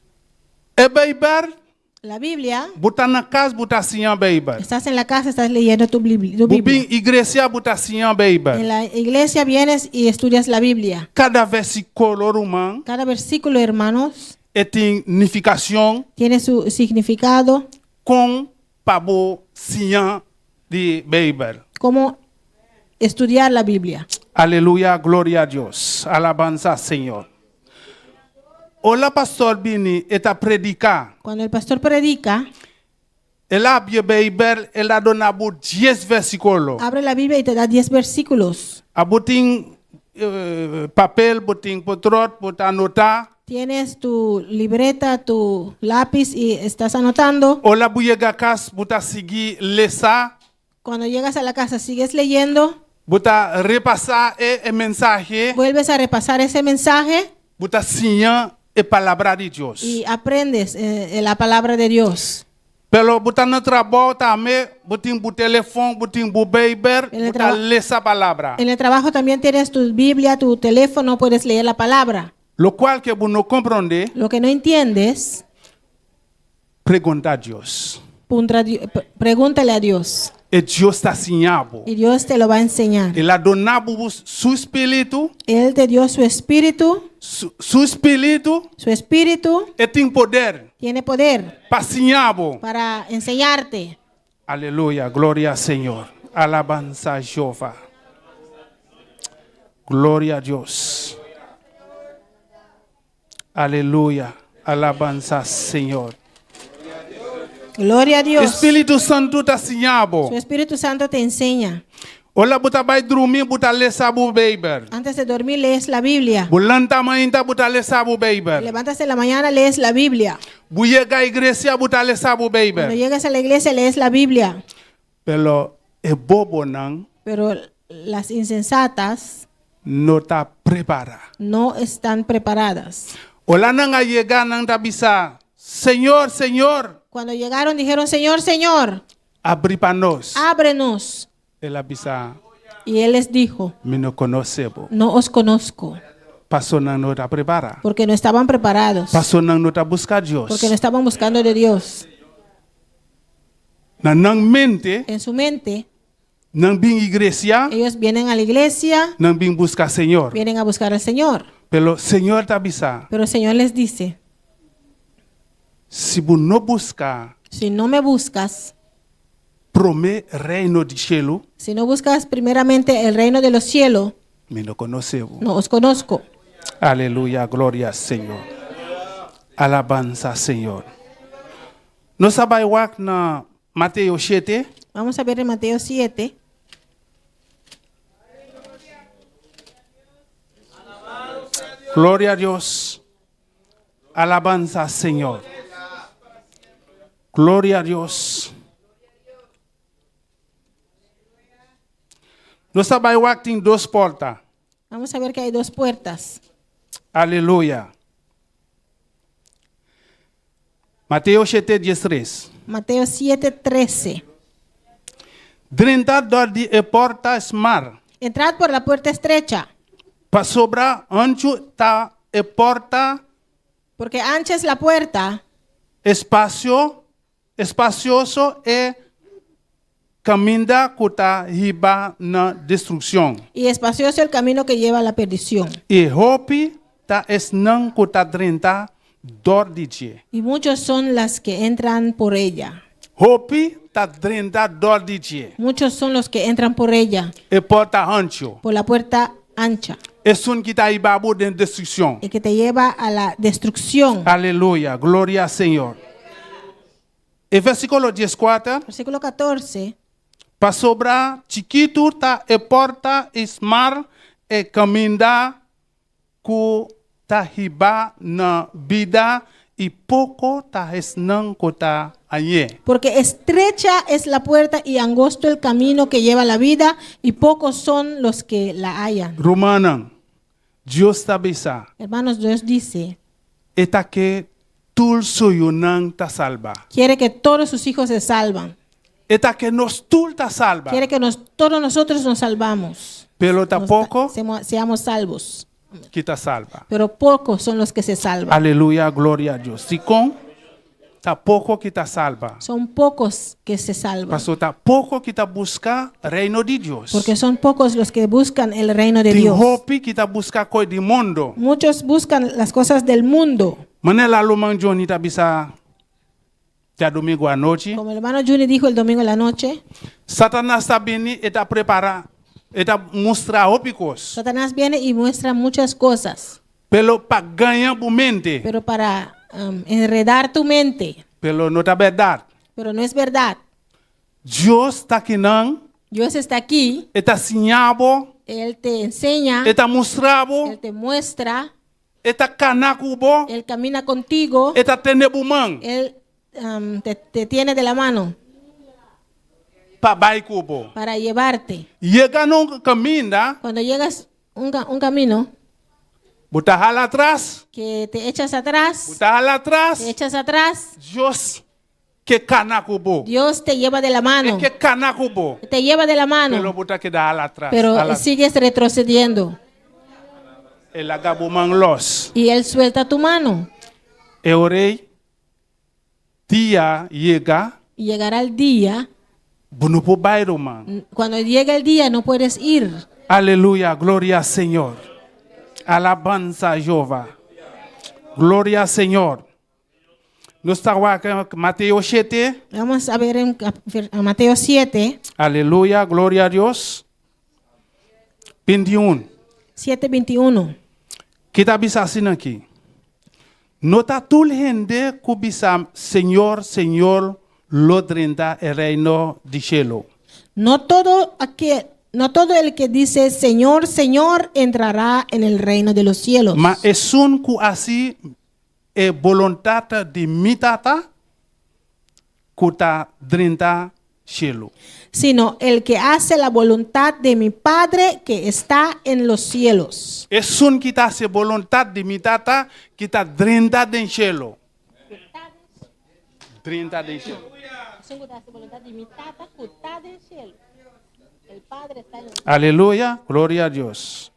E Beibel, La Biblia, bo ta na kas, bo ta siña Beibel. Estás en la casa, estás leyendo tu Bo bin Biblia. iglesia, bo ta siña En Beibel. la iglesia vienes y estudias la Biblia. Kada versíkulo, ruman, Cada versículo, hermanos, e tin nifikashon tiene su significado. Kon pa bo siña di Beibel. Cómo estudiar la Biblia. Aleluya, gloria na Dios. Alabansa, Señor. Ora pastor bini, e ta prediká. Cuando el pastor predica, El a habri Beibel, el a duna bo 10 versíkulo. Abre la Biblia y te da 10 versículos. Abo tin papel, bo tin potròt, bo ta anotá. Tienes tu libreta, tu lápiz y estás anotando. Ora bo yega kas, bo ta sigui lesa. Cuando llegas a la casa sigues leyendo, Bo ta repasá e mensahe. Vuelves a repasar ese mensaje Bo ta siña e palabra di Dios. Y aprendes la palabra de Dios. Pero bo ta na trabou tambe, bo tin bo telefòn, bo tin bo Beibel, En el bo ta lesa palabra. En el trabajo también tienes tu Biblia, tu teléfono, puedes leer la palabra. Lokual ku bo no komprondé, Lo que no entiendes, preguntá Dios. Pregúntale a Dios. I Dios ta siña bo. Y Dios te lo va a enseñar. El a duna bo su spiritu, Él te dio su espíritu, su spiritu, su espíritu e tin poder tiene poder pa siña bo. Para enseñarte. Aleluya, gloria al Señor. Alabansa na Jehová. Gloria na Dios. Aleluya, alabansa na Señor. Gloria a Dios. Spiritu Santu ta siña bo. Su Espíritu Santo te enseña. Ora bo ta bai drumi, bo ta lesa bo Beibel. Antes de dormir lees la Biblia. Bo lanta mainta, bo ta lesa bo Beibel. Levantas en la mañana, lees la Biblia. Bo yega iglesia, bo ta lesa bo Cuando Beibel. llegas a la iglesia, lees la Biblia. Pero e bobonan Pero las insensatas no ta prepará. No están preparadas. Ora nan a yega nan ta bisa, Señor, Señor, Cuando llegaron dijeron: Señor, Señor, habri pa nos. Ábrenos. El a bisa, Y él les dijo: mi no konosé bo. No os conozco. Paso nan no ta prepará. Porque no estaban preparados. Paso nan no ta buska Dios. Porque no estaban buscando de Dios. Na nan mente, En su mente, nan bin iglesia, ellos vienen a la iglesia, nan bin buska Señor. Vienen a buscar al Señor. Pero Señor ta bisa, Pero el Señor les dice: si bo no buska Si no me buscas, promé reino di shelu, si no buscas primeramente el reino de los cielos, mi no konosé bo. No os conozco. Aleluya, gloria al Señor. Alabansa, Señor. Nos ta bai wak na Mateo 7. Vamos a ver en Mateo 7. Gloria na Dios. Alabansa, Señor. Gloria na Dios. Nos ta bai wak tin dos porta. Vamos a ver que hay dos puertas. Aleluya. Mateo 7, 13. Mateo 7, 13. Drenta dor di e porta smal. Entrad por la puerta estrecha, Pasobra hanchu ta e porta porque ancha es la puerta espasio, espasioso e kaminda ku ta hiba na destrukshon. y espacioso el camino que lleva a la perdición. I hopi ta esnan ku ta drenta dor di dje. Y muchos son las que entran por ella. Hopi ta drenta dor di dje. Muchos son los que entran por ella, E porta hanchu. por la puerta ancha, Esun ku ta hiba bo den destrukshon. el que te lleva a la destrucción. Aleluya, gloria Señor. E versíkulo 14, Versículo 14. pasobra chikitu ta e porta i smal e kaminda ku ta hiba na bida i poko ta esnan ku ta hañ'é. Porque estrecha es la puerta y angosto el camino que lleva a la vida, y pocos son los que la hallan. Rumannan, Dios ta bisa, Hermanos, Dios dice, E ta ke tur su yunan ta salba. quiere que todos sus hijos se salvan. E ta ke nos tur ta salba. Quiere que nos, todos nosotros nos salvamos. Pero ta Nos- poko seamos salvos. ku ta salba. Pero pocos son los que se salvan. Aleluya, gloria na Dios. Dikon, ta poko ku ta salba. Son pocos que se salvan. Paso ta poko ku ta buska reino di Dios. Porque son pocos los que buscan el reino de Tin Dios. hopi ku ta buska kos di mundu. Muchos buscan las cosas del mundo. Manera ruman Johnny ta bisa djadumingu anochi. Como el hermano Juni dijo el domingo en la noche, Satanas ta bini e ta prepará, e ta mustra hopi kos. Satanás viene y muestra muchas cosas, Pero pa gaña bo mente, pero para enredar tu mente. pero no ta berdat. Pero no es verdad. Dios ta akinan, Dios está aquí, e ta siña bo, Él te enseña, e ta mustra bo, Él te muestra, e ta kana ku bo, Él camina contigo, e ta tene bo man Él te tiene de la mano pa bai ku bo. para llevarte. Yega na un kaminda, Cuando llegas un camino bo ta hala atras, que te echas atrás, bo ta hala atras, te echas atrás, Dios ke kana ku bo. Dios te lleva de la mano. E ke kana ku bo. Te lleva de la Pero mano, bo ta keda hala atras. pero hala- sigues retrocediendo. E laga bo man lòs. Y Él suelta tu mano. E ora ei, dia yega, Y llegará el día, bo no por bai man. cuando llegue el día no puedes ir. Aleluya, gloria al Señor. Alabanza a Jehová. Gloria al Señor. Nos ta ku Mateo 7. Vamos a ver en a Mateo 7, Aleluya, gloria a Dios. 21. 7, 21. Ku ta bisa asina aki? No ta tur hende ku bisa Señor, Señor, lo drenta e reino di shelu. No todo el que dice Señor, Señor entrará en el reino de los cielos, Ma esun ku hasi e boluntat di mi tata ku ta drenta shelu. sino el que hace la voluntad de mi Padre que está en los cielos. Esun ku ta hasi boluntat di mi tata ku ta drenta den shelu. Drenta den shelu. El Padre está en los Aleluya, gloria na Dios.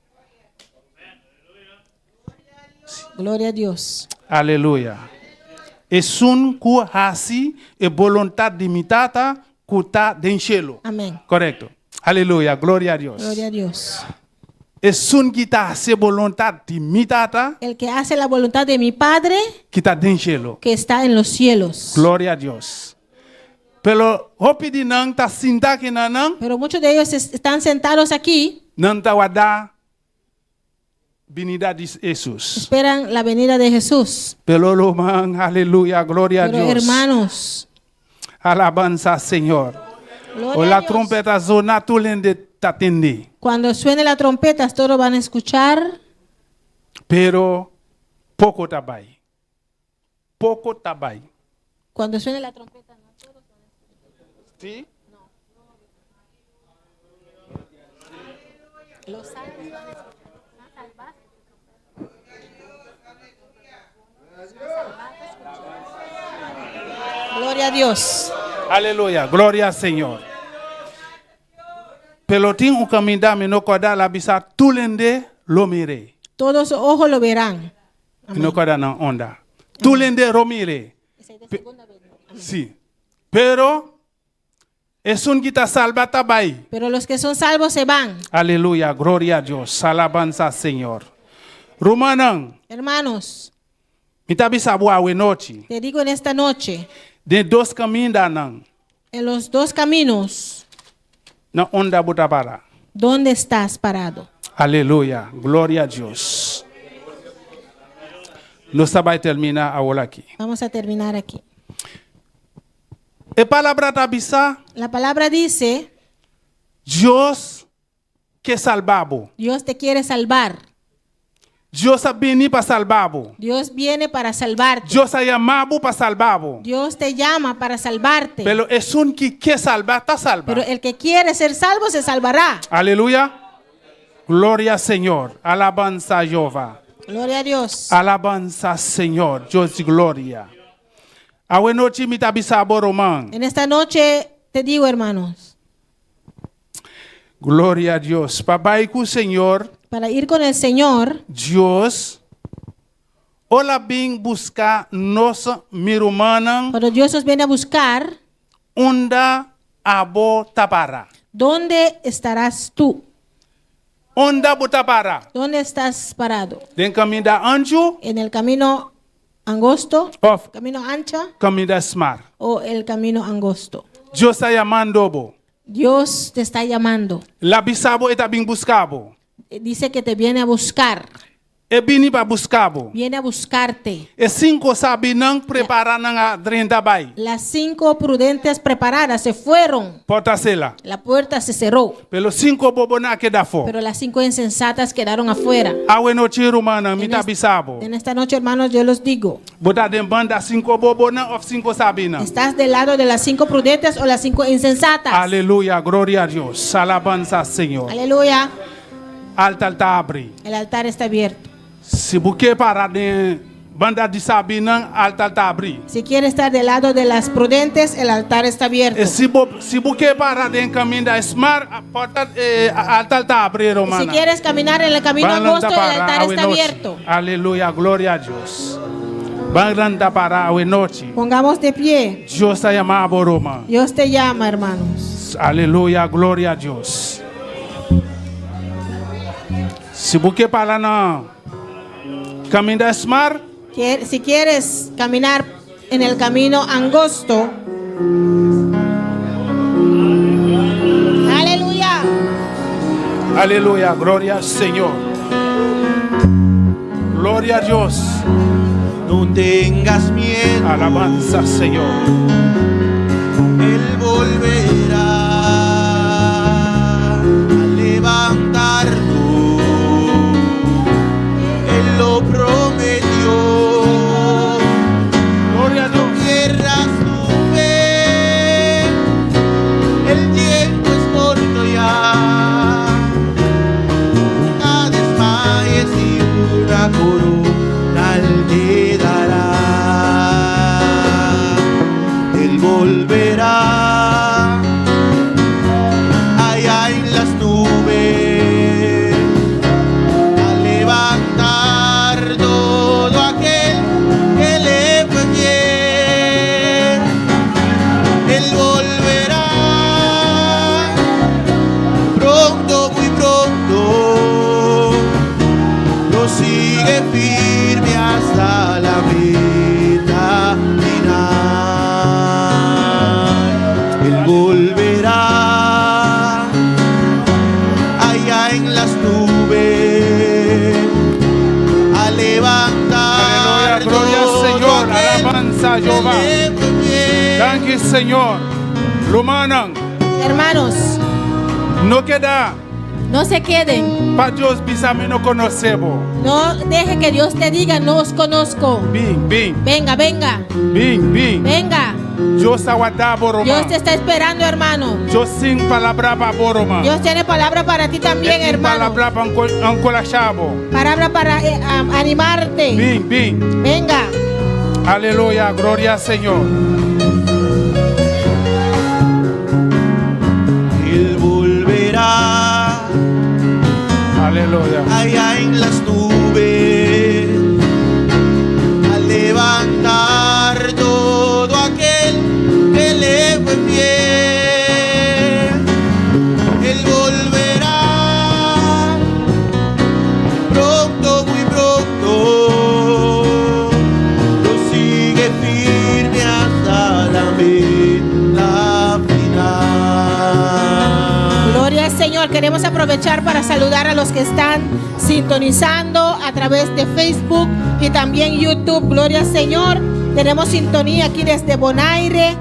Gloria a Dios. Aleluya. Esun ku hasi e boluntat di mi tata ku ta den shelu. Amén. Korekto. Aleluya, gloria na Dios. Gloria a Dios. Esun ku ta hasi boluntat di mi tata El que hace la voluntad de mi Padre ku ta den shelu. que está en los cielos. Gloria na Dios. Pero hopi di nan ta sinta akinan nan, Pero muchos de ellos están sentados aquí, nan ta warda binida di Jesus. esperan la venida de Jesús. Pero ruman, aleluya, gloria na Pero Dios. hermanos, Alabanza Señor. gloria O a la Dios. tròmpèt zona tur hende ta tende. Cuando suene la trompeta, todos van a escuchar, Pero poko ta bai. Poko ta bai. Cuando suene la trompeta, no todos van a escuchar. Si? Los salvos van a escuchar. Van a salvar. Son salvados, escuchar. Gloria a Dios. Aleluya, gloria Señor. Pero tin un kaminda mi no kòrda el a bisa tur hende lo mir'é. Todos ojos lo verán. Mi no kòrda na unda. Tur hende lo mir'é. Sí. Pero esun ki ta salba ta bai. Pero los que son salvos se van. Aleluya, gloria a Dios, alabansa Señor. Rumannan, Hermanos, mi ta bisa bo awe nochi. Te digo en esta noche, Den dos kamindanan. En los dos caminos. Na unda bo ta para? ¿Dónde estás parado? Aleluya, gloria a Dios. Nos ta bai terminá awor aki. Vamos a terminar aquí. E palabra ta bisa. La palabra dice. Dios ke salba bo. Dios te quiere salvar. Dios a bini pa salba bo. Dios viene para salvarte. Dios a yama bo pa salba bo. Dios te llama para salvarte. Pero esun ki ke salba ta salba. Pero el que quiere ser salvo se salvará. Aleluya. Gloria Señor. Alabansa Jehová. Gloria a Dios. Alabansa Señor. Dios di gloria. Awe nochi mi ta bisa bo ruman. En esta noche te digo hermanos. Gloria a Dios. Pa bai ku Señor. Para ir con el Señor. Dios ora bin buska nos mi rumannan. Cuando Dios nos viene a buscar. Unda abo ta para? Donde estarás tú? Unda bo ta para? Donde estás parado? Den kaminda anchu? En el camino angosto. Of camino ancha. Kaminda smal. O el camino angosto. Dios ta yamando bo. Dios te está llamando. El a bisa bo e ta bin buska bo. Dice que te viene a buscar. E bini pa buska bo. Viene a buscarte. E sinku sabinan prepará nan a drenta bai. Las cinco prudentes preparadas se fueron. Porta sera. La puerta se cerró. Pero sinku bobonan a keda afó. Pero las cinco insensatas quedaron afuera. Awe nochi rumannan mi ta bisa bo. En esta noche hermanos yo los digo. Bo ta den banda sinku bobonan òf sinku sabinan? Estás del lado de las cinco prudentes o las cinco insensatas? Aleluya, gloria a Dios, alabansa Señor. Aleluya. Altar ta abri. El altar está abierto. Si bo ke para den banda di sabinan, altar ta abri. Si quiere estar del lado de las prudentes, el altar está abierto. E si bo si bo ke para den kaminda smal, porta eh, altar ta abri, rumannan. Si quieres caminar en el camino Ban lanta angosto, el para altar awe está nochi. abierto. Aleluya, gloria a Dios. Ban lanta para awe nochi. Pongamos de pie. Dios ta yama bo, ruman. Dios te llama, hermanos. Aleluya, gloria a Dios. Si bo ke para na kaminda smal. Si quieres caminar en el camino angosto. Aleluya. Aleluya, gloria al Señor. Gloria a Dios. No tengas miedo. Alabanza, Señor. Él volverá a levantarnos. Él lo prometió. Gloria a Dios. No pierdas tu fe. El tiempo es corto ya. Nunca desmayes y una corona él te dará. Él volverá allá en las nubes a levantar todo aquel que le fue fiel. Él volverá pronto, muy pronto. Prosigue firme hasta la meta final. Él volverá allá en las nubes a levantar Aleluya, gloria al todo Señor, aquel alabanza a que Jehová. le fue fiel. Thank you, Señor. Rumannan, Hermanos, no keda no se queden. pa Dios bisa mi no konosé bo. No deje que Dios te diga, no os conozco. Bin, bin. Venga, venga. Bin, bin. Venga. Dios ta warda bo, ruman. Dios te está esperando, hermano. Dios tin palabra pa bo, ruman. Dios tiene palabra para ti también, Tin hermano. palabra pa enkurashá bo. Palabra para animarte. Bin, bin. Venga. Aleluya, gloria al Señor. Señor. Queremos aprovechar para saludar a los que están sintonizando a través de Facebook y también YouTube. Gloria al Señor. Tenemos sintonía aquí desde Bonaire.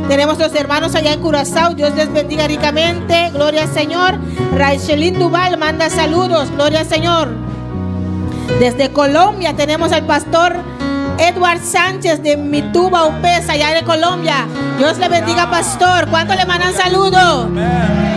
Tenemos los hermanos allá en Curazao. Dios les bendiga ricamente. Gloria al Señor. Raichelin Duval manda saludos. Gloria al Señor. Desde Colombia tenemos al pastor Edward Sánchez de Mituba Upesa, allá de Colombia. Dios le bendiga, pastor. ¿Cuánto le mandan saludos?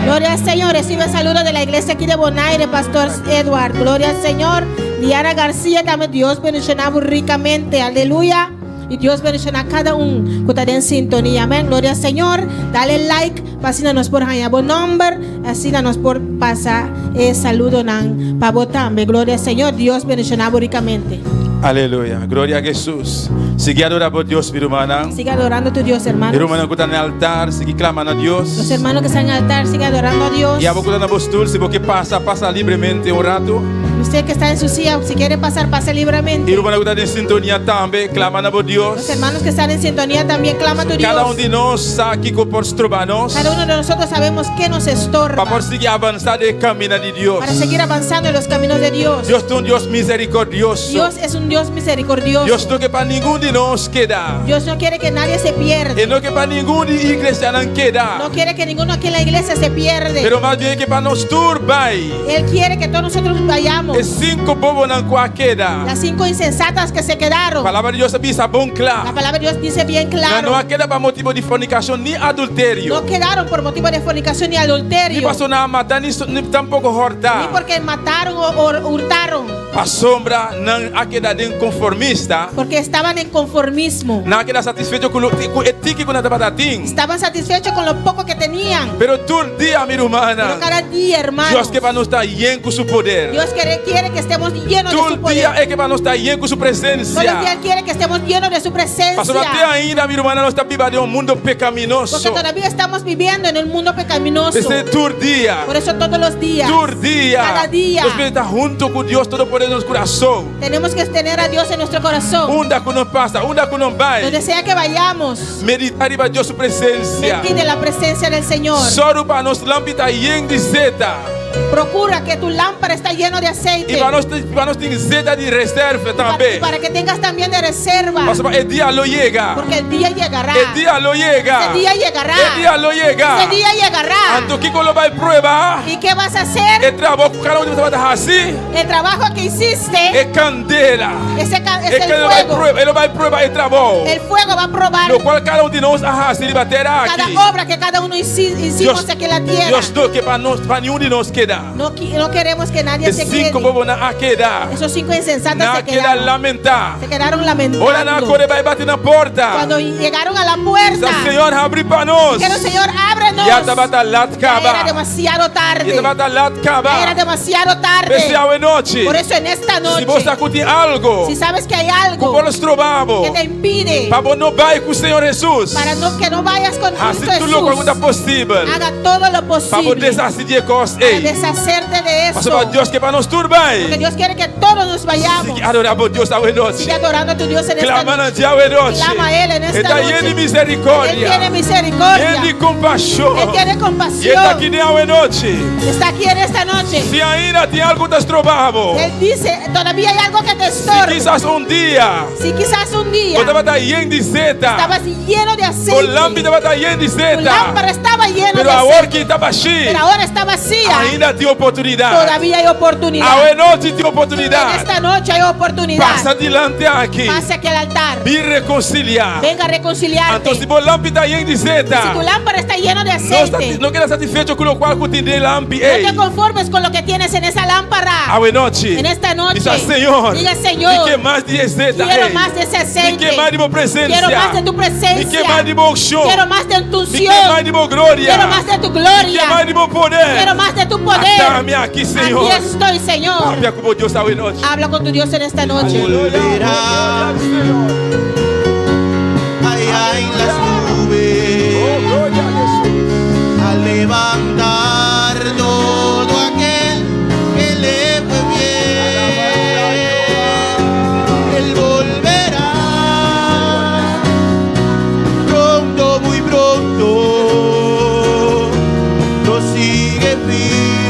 Gloria al Señor. Recibe saludos de la iglesia aquí de Bonaire, pastor Edward. Gloria al Señor. Diana García también. Dios bendicionamos ricamente. Aleluya. Y Dios bendiciona cada un cu ta den sintonia. Amén. Gloria al Señor. Dale like. Pa asina nos por haña bo nomber. Asina nos por pasa e saludonan pa bo tambe. Gloria al Señor. Dios bendiciona bo ricamente. Aleluya. Gloria a Jesús. Sigui adora bo Dios, mi rumannan. Sigue adorando tu Dios, hermanos. Mi rumannan ku ta na altar, sigui klama na Dios. Los hermanos que están en altar, sigue adorando a Dios. I abo ku ta na bo stul, si bo ke pasa, pasa libremente un ratu. Usted que está en su silla, si quiere pasar, pase libremente. I rumannan ku ta den sintonia tambe, klama na bo Dios. Los hermanos que están en sintonía también, clama a tu Kada un Dios. di nos sa kiko por stroba nos Cada uno de nosotros sabemos qué nos estorba pa por sigui avansá den e kaminda di Dios. para seguir avanzando en los caminos de Dios. Dios ta un Dios misericordioso. Dios es un Dios misericordioso. Dios no ke pa ningun di nos keda. Dios no quiere que nadie se pierda. E no ke pa ningun di iglesianan keda. No quiere que ninguno aquí en la iglesia se pierde. Pero mas bien e ke pa nos tur bai. Él quiere que todos nosotros vayamos. E sinku bobonan ku a keda. Las cinco insensatas que se quedaron. Palabra di Dios ta bisa bon kla. La palabra de Dios dice bien Nan claro. no a keda pa motibu di fornikashon ni adulterio. No quedaron por motivo de fornicación ni adulterio. Ni pasobra nan a mata ni ni tampoko hòrta. Ni porque mataron o, o hurtaron. Pasobra nan a keda den konformista. Porque estaban en conformismo. Nan a keda satisfecho ku lo ku e tiki ku nan tabata tin. Estaban satisfechos con lo poco que tenían. Pero tur dia, mi rumannan. Pero cada día, hermanos. Dios ke pa nos ta yen ku su poder. Dios quiere, quiere que estemos llenos de Tur su poder. dia e ke pa nos ta yen ku su presencia. Todos los días Él quiere que estemos llenos de su presencia. Pasobra te ainda, mi rumannan, nos ta biba den un mundo pecaminoso. Porque todavía estamos viviendo en el mundo pecaminoso. P'esei tur dia. Por eso todos los días. Tur dia. Cada día. Nos mester ta hunto ku Dios Todopoderoso den nos kurason. Tenemos que tener a Dios en nuestro corazón. Unda ku nos pasa, unda ku nos bai. Donde sea que vayamos. Meditá riba Dios su presencia. Medite la presencia del Señor. Sòru pa nos lampi ta yen di zeta. Procura que tu lámpara está lleno de aceite. I pa nos pa nos tin zeta di reserva tambe. Para que tengas también de reserva. Pasobra e dia lo yega. Porque el día llegará. E dia lo yega. Ese día llegará. E dia lo yega. Ese día llegará. Anto kiko lo bai prueba? ¿Y qué vas a hacer? E trabou ku kada un di nos tabata hasi. El trabajo que hiciste. E kandela. Ese, ca es e el kandela bai fuego. prueba, e lo bai prueba e trabou. El fuego va a probar. Lokual kada un di nos a hasi riba tera aki. Cada obra que cada uno hicimos aquí en la tierra. Dios no ke pa nos, pa niun di nos keda. No, no queremos que nadie E se quede. sinku bobonan a keda. Esos cinco insensatas Nan se a keda quedaron. lamentá. Se quedaron lamentando. Ora nan a kore bai bati na porta. Cuando llegaron a la puerta. Bisa, Señor, habri pa nos. Dijeron, Señor, ábrenos. Ya tabata lat kaba. Ya era demasiado tarde. Ya tabata lat kaba. Ya era demasiado tarde. P'esei awe nochi. Por eso en esta noche. Si bo sa ku tin algo. Si sabes que hay algo. Ku por stroba bo. Que te impide. Pa bo no bai ku Señor Jesús. Para no, que no vayas con Hasi Cristo tur lokual ku Jesús. ta posibel. Haga todo lo Pa bo posible. deshasi di e kos Para ei. deshacerte de eso. Pasobra Dios ke pa nos tur bai. Porque Dios quiere que todos nos vayamos. Sigui adorá bo Dios awe nochi. Sigue adorando a tu Dios en esta Clama na noche. dje awe nochi. Clama a Él en esta E ta noche. yen di misericordia. Él tiene misericordia. Yen di compasión. Él tiene compasión. Y E ta aki den awe nochi. Está aquí en esta noche. Si ainda tin algo ta stroba bo. Él dice, todavía hay algo que te estorba. Si kisas un dia. Si quizás un día. Bo tabata yen di zeta. Estabas lleno de aceite. Bo lampi tabata yen di zeta. Tu lámpara estaba llena Pero de awor aceite. ku ta bashí. Pero ahora está vacía. Ainda tin oportunidat. Todavía hay oportunidad. Awe nochi tin oportunidat. En esta noche hay oportunidad. Pasa dilanti aki. Pase aquí al altar. Bin rekonsiliá. Venga a reconciliarte. Anto si bo lampi ta yen di zeta. Si tu lámpara está llena de aceite. No keda satisfecho ku lokual ku tin den lampi ei. No te conformes con lo que tienes en esa lámpara. Awe nochi. En esta noche. Bisa Señor. Diga Señor. Mi ke mas di e zeta Quiero ei. más de ese aceite. Mi ke mas di bo presensia. Quiero más de tu presencia. Mi ke mas di bo unshon. Quiero más de tu Mi unción. ke mas di bo gloria. Quiero más de tu gloria. Mi ke mas di bo poder. Quiero más de tu poder. Ata mi aki, Señor. Aquí estoy, Señor. Papia ku bo Dios awe nochi. Habla con tu Dios en esta noche. Volverá allá en las nubes a levantar todo aquel que le fue bien. Él volverá pronto, muy pronto. Nos sigue firme.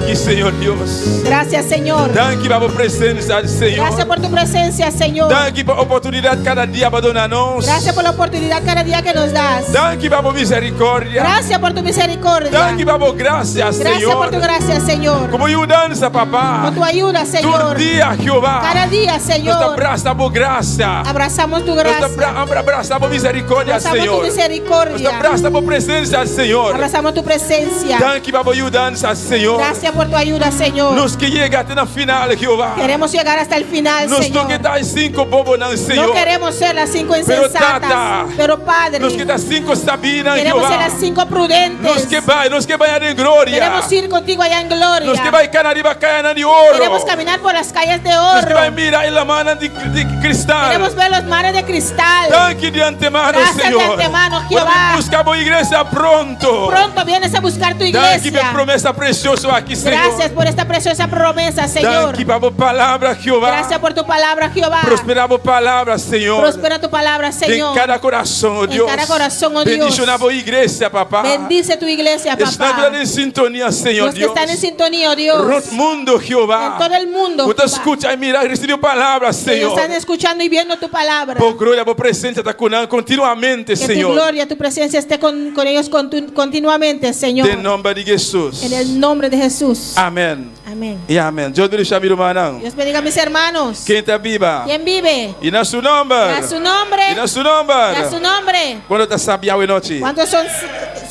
Danki, Señor Dios. Gracias, Señor. Danki pa bo presensia, Señor. Gracias por tu presencia, Señor. Danki pa oportunidat kada dia bo a duna nos. Gracias por la oportunidad cada día que nos das. Danki pa bo miserikòrdia. Gracias por tu misericordia. Danki pa bo grasia, Gracias Señor. por tu gracia, Señor. Ku bo yudansa, Papá. Con tu ayuda, Señor. Tur dia, Jehová. Cada día, Nos ta Señor. brasa bo grasia. Abrazamos tu Nos ta gracia. bra brasa bo miserikòrdia, Abrazamos tu Señor. Nos ta misericordia. brasa bo presensia, Señor. Abrazamos tu presencia. Danki pa bo yudansa, Señor. Gracias por tu ayuda, Señor. Nos ke yega te na final, Jehová. Queremos llegar hasta el final, Nos no Señor. ke ta e sinku bobonan, Señor. No queremos ser las cinco Pero insensatas. Tata, Pero Padre, Nos ke ta sinku sabinan, queremos Jehová. ser las cinco prudentes. Nos ke bai, nos ke bai den gloria. Queremos ir contigo allá en gloria. Nos ke bai kana riba kayanan di oro. Queremos caminar por las calles de Nos ke oro. bai mira e lamannan di, di kristal. Queremos ver los mares de cristal. Danki di antemano, Gracias de Señor. antemano, Bo ta Jehová. buska bo iglesia pronto. Pronto vienes a buscar tu Danki pa iglesia. e promesa presioso aki, Señor. Gracias por esta preciosa promesa, Señor. Danki pa bo palabra, Jehová. Gracias por tu palabra, Jehová. Prosperá bo palabra, Señor. Prospera tu palabra, Señor. Den kada kurason, oh En Dios. cada corazón, oh Dios. Bendishoná bo iglesia, Papá. Bendice tu iglesia, Esnan papá. den sintonia, Señor Los que Dios. están en sintonía, oh Dios. Rònt mundu, Jehová. En todo el mundo, Bo ta Jehová. skucha i mira i risibí palabra, Que Señor. están escuchando y viendo tu palabra. Bo gloria, bo presensia ta ku nan kontinuamente, Que tu Señor. gloria, tu presencia esté con, con ellos continuamente, Señor. Den nòmber di Hesus. En el nombre de Jesús. Amèn. Amén. I amèn. Dios bendishoná mi rumannan. Dios bendiga a mis hermanos. Ken ta biba? ¿Quién vive? I na su nòmber. A su nombre. I na su nòmber. A su nombre. Kuantu ta sabí awe nochi? ¿Cuántos son,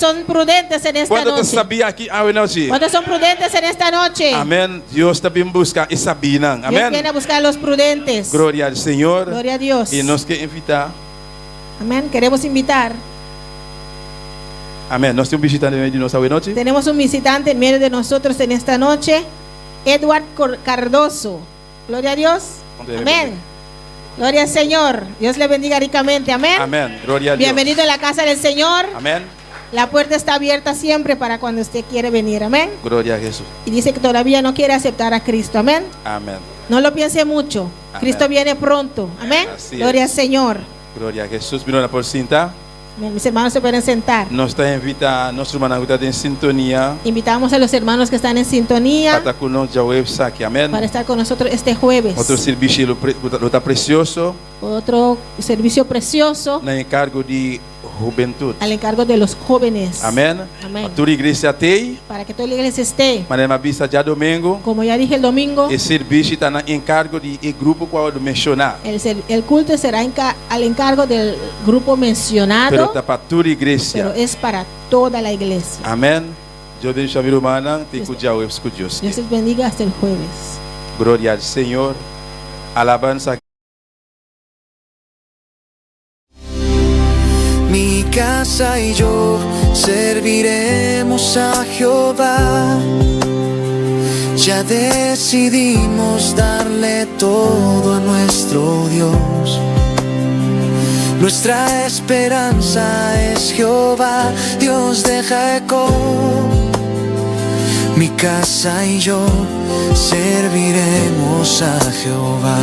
son prudentes en esta Kuantu ta noche? sabí aki awe nochi? ¿Cuántos son prudentes en esta noche? Amèn. Dios ta bin buska e sabínan. Dios viene Amèn. a buscar a los prudentes. Gloria na Señor. Gloria a Dios. I nos ke invitá. Amén. Queremos invitar. Amèn. Nos tin un bishitante den medio di nos awe nochi. Tenemos un visitante en medio de nosotros en esta noche, Edward Cardoso. Gloria a Dios. Amén. Gloria al Señor. Dios le bendiga ricamente. Amén. Amèn. Gloria na Dios. Bienvenido a la casa del Señor. Amèn. La puerta está abierta siempre para cuando usted quiere venir. Amén. Gloria na Hesus. Y dice que todavía no quiere aceptar a Cristo. Amén. Amèn. No lo piense mucho. Amén. Cristo viene pronto. Amén. Así Gloria es. al Señor. Gloria na Hesus. Mi rumannan por sinta. Amén. Mis hermanos se pueden sentar. Nos ta invitá nos rumannan ku ta den sintonia Invitamos a los hermanos que están en sintonía pa ta ku nos djaweps aki. Amèn. para estar con nosotros este jueves. Otro servisio lo ta presioso Otro servicio precioso na enkargo di hubentut. al encargo de los jóvenes. Amèn. Amèn. Tur iglesia t'ei, Para que toda la iglesia esté. Manera m'a bisa djadumingu, Como ya dije el domingo, e servisio ta na enkargo di e grupo ku a menshoná. el culto será al encargo del grupo mencionado, Pero ta pa tur iglesia. pero es para toda la iglesia. Amèn. Dios bendishoná mi rumannan, te ku djaweps ku Dios. Dios les bendiga hasta el jueves. Gloria na Señor. Alabansa. Mi casa y yo serviremos a Jehová. Ya decidimos darle todo a nuestro Dios. Nuestra esperanza es Jehová, Dios de Jacob. Mi casa y yo serviremos a Jehová.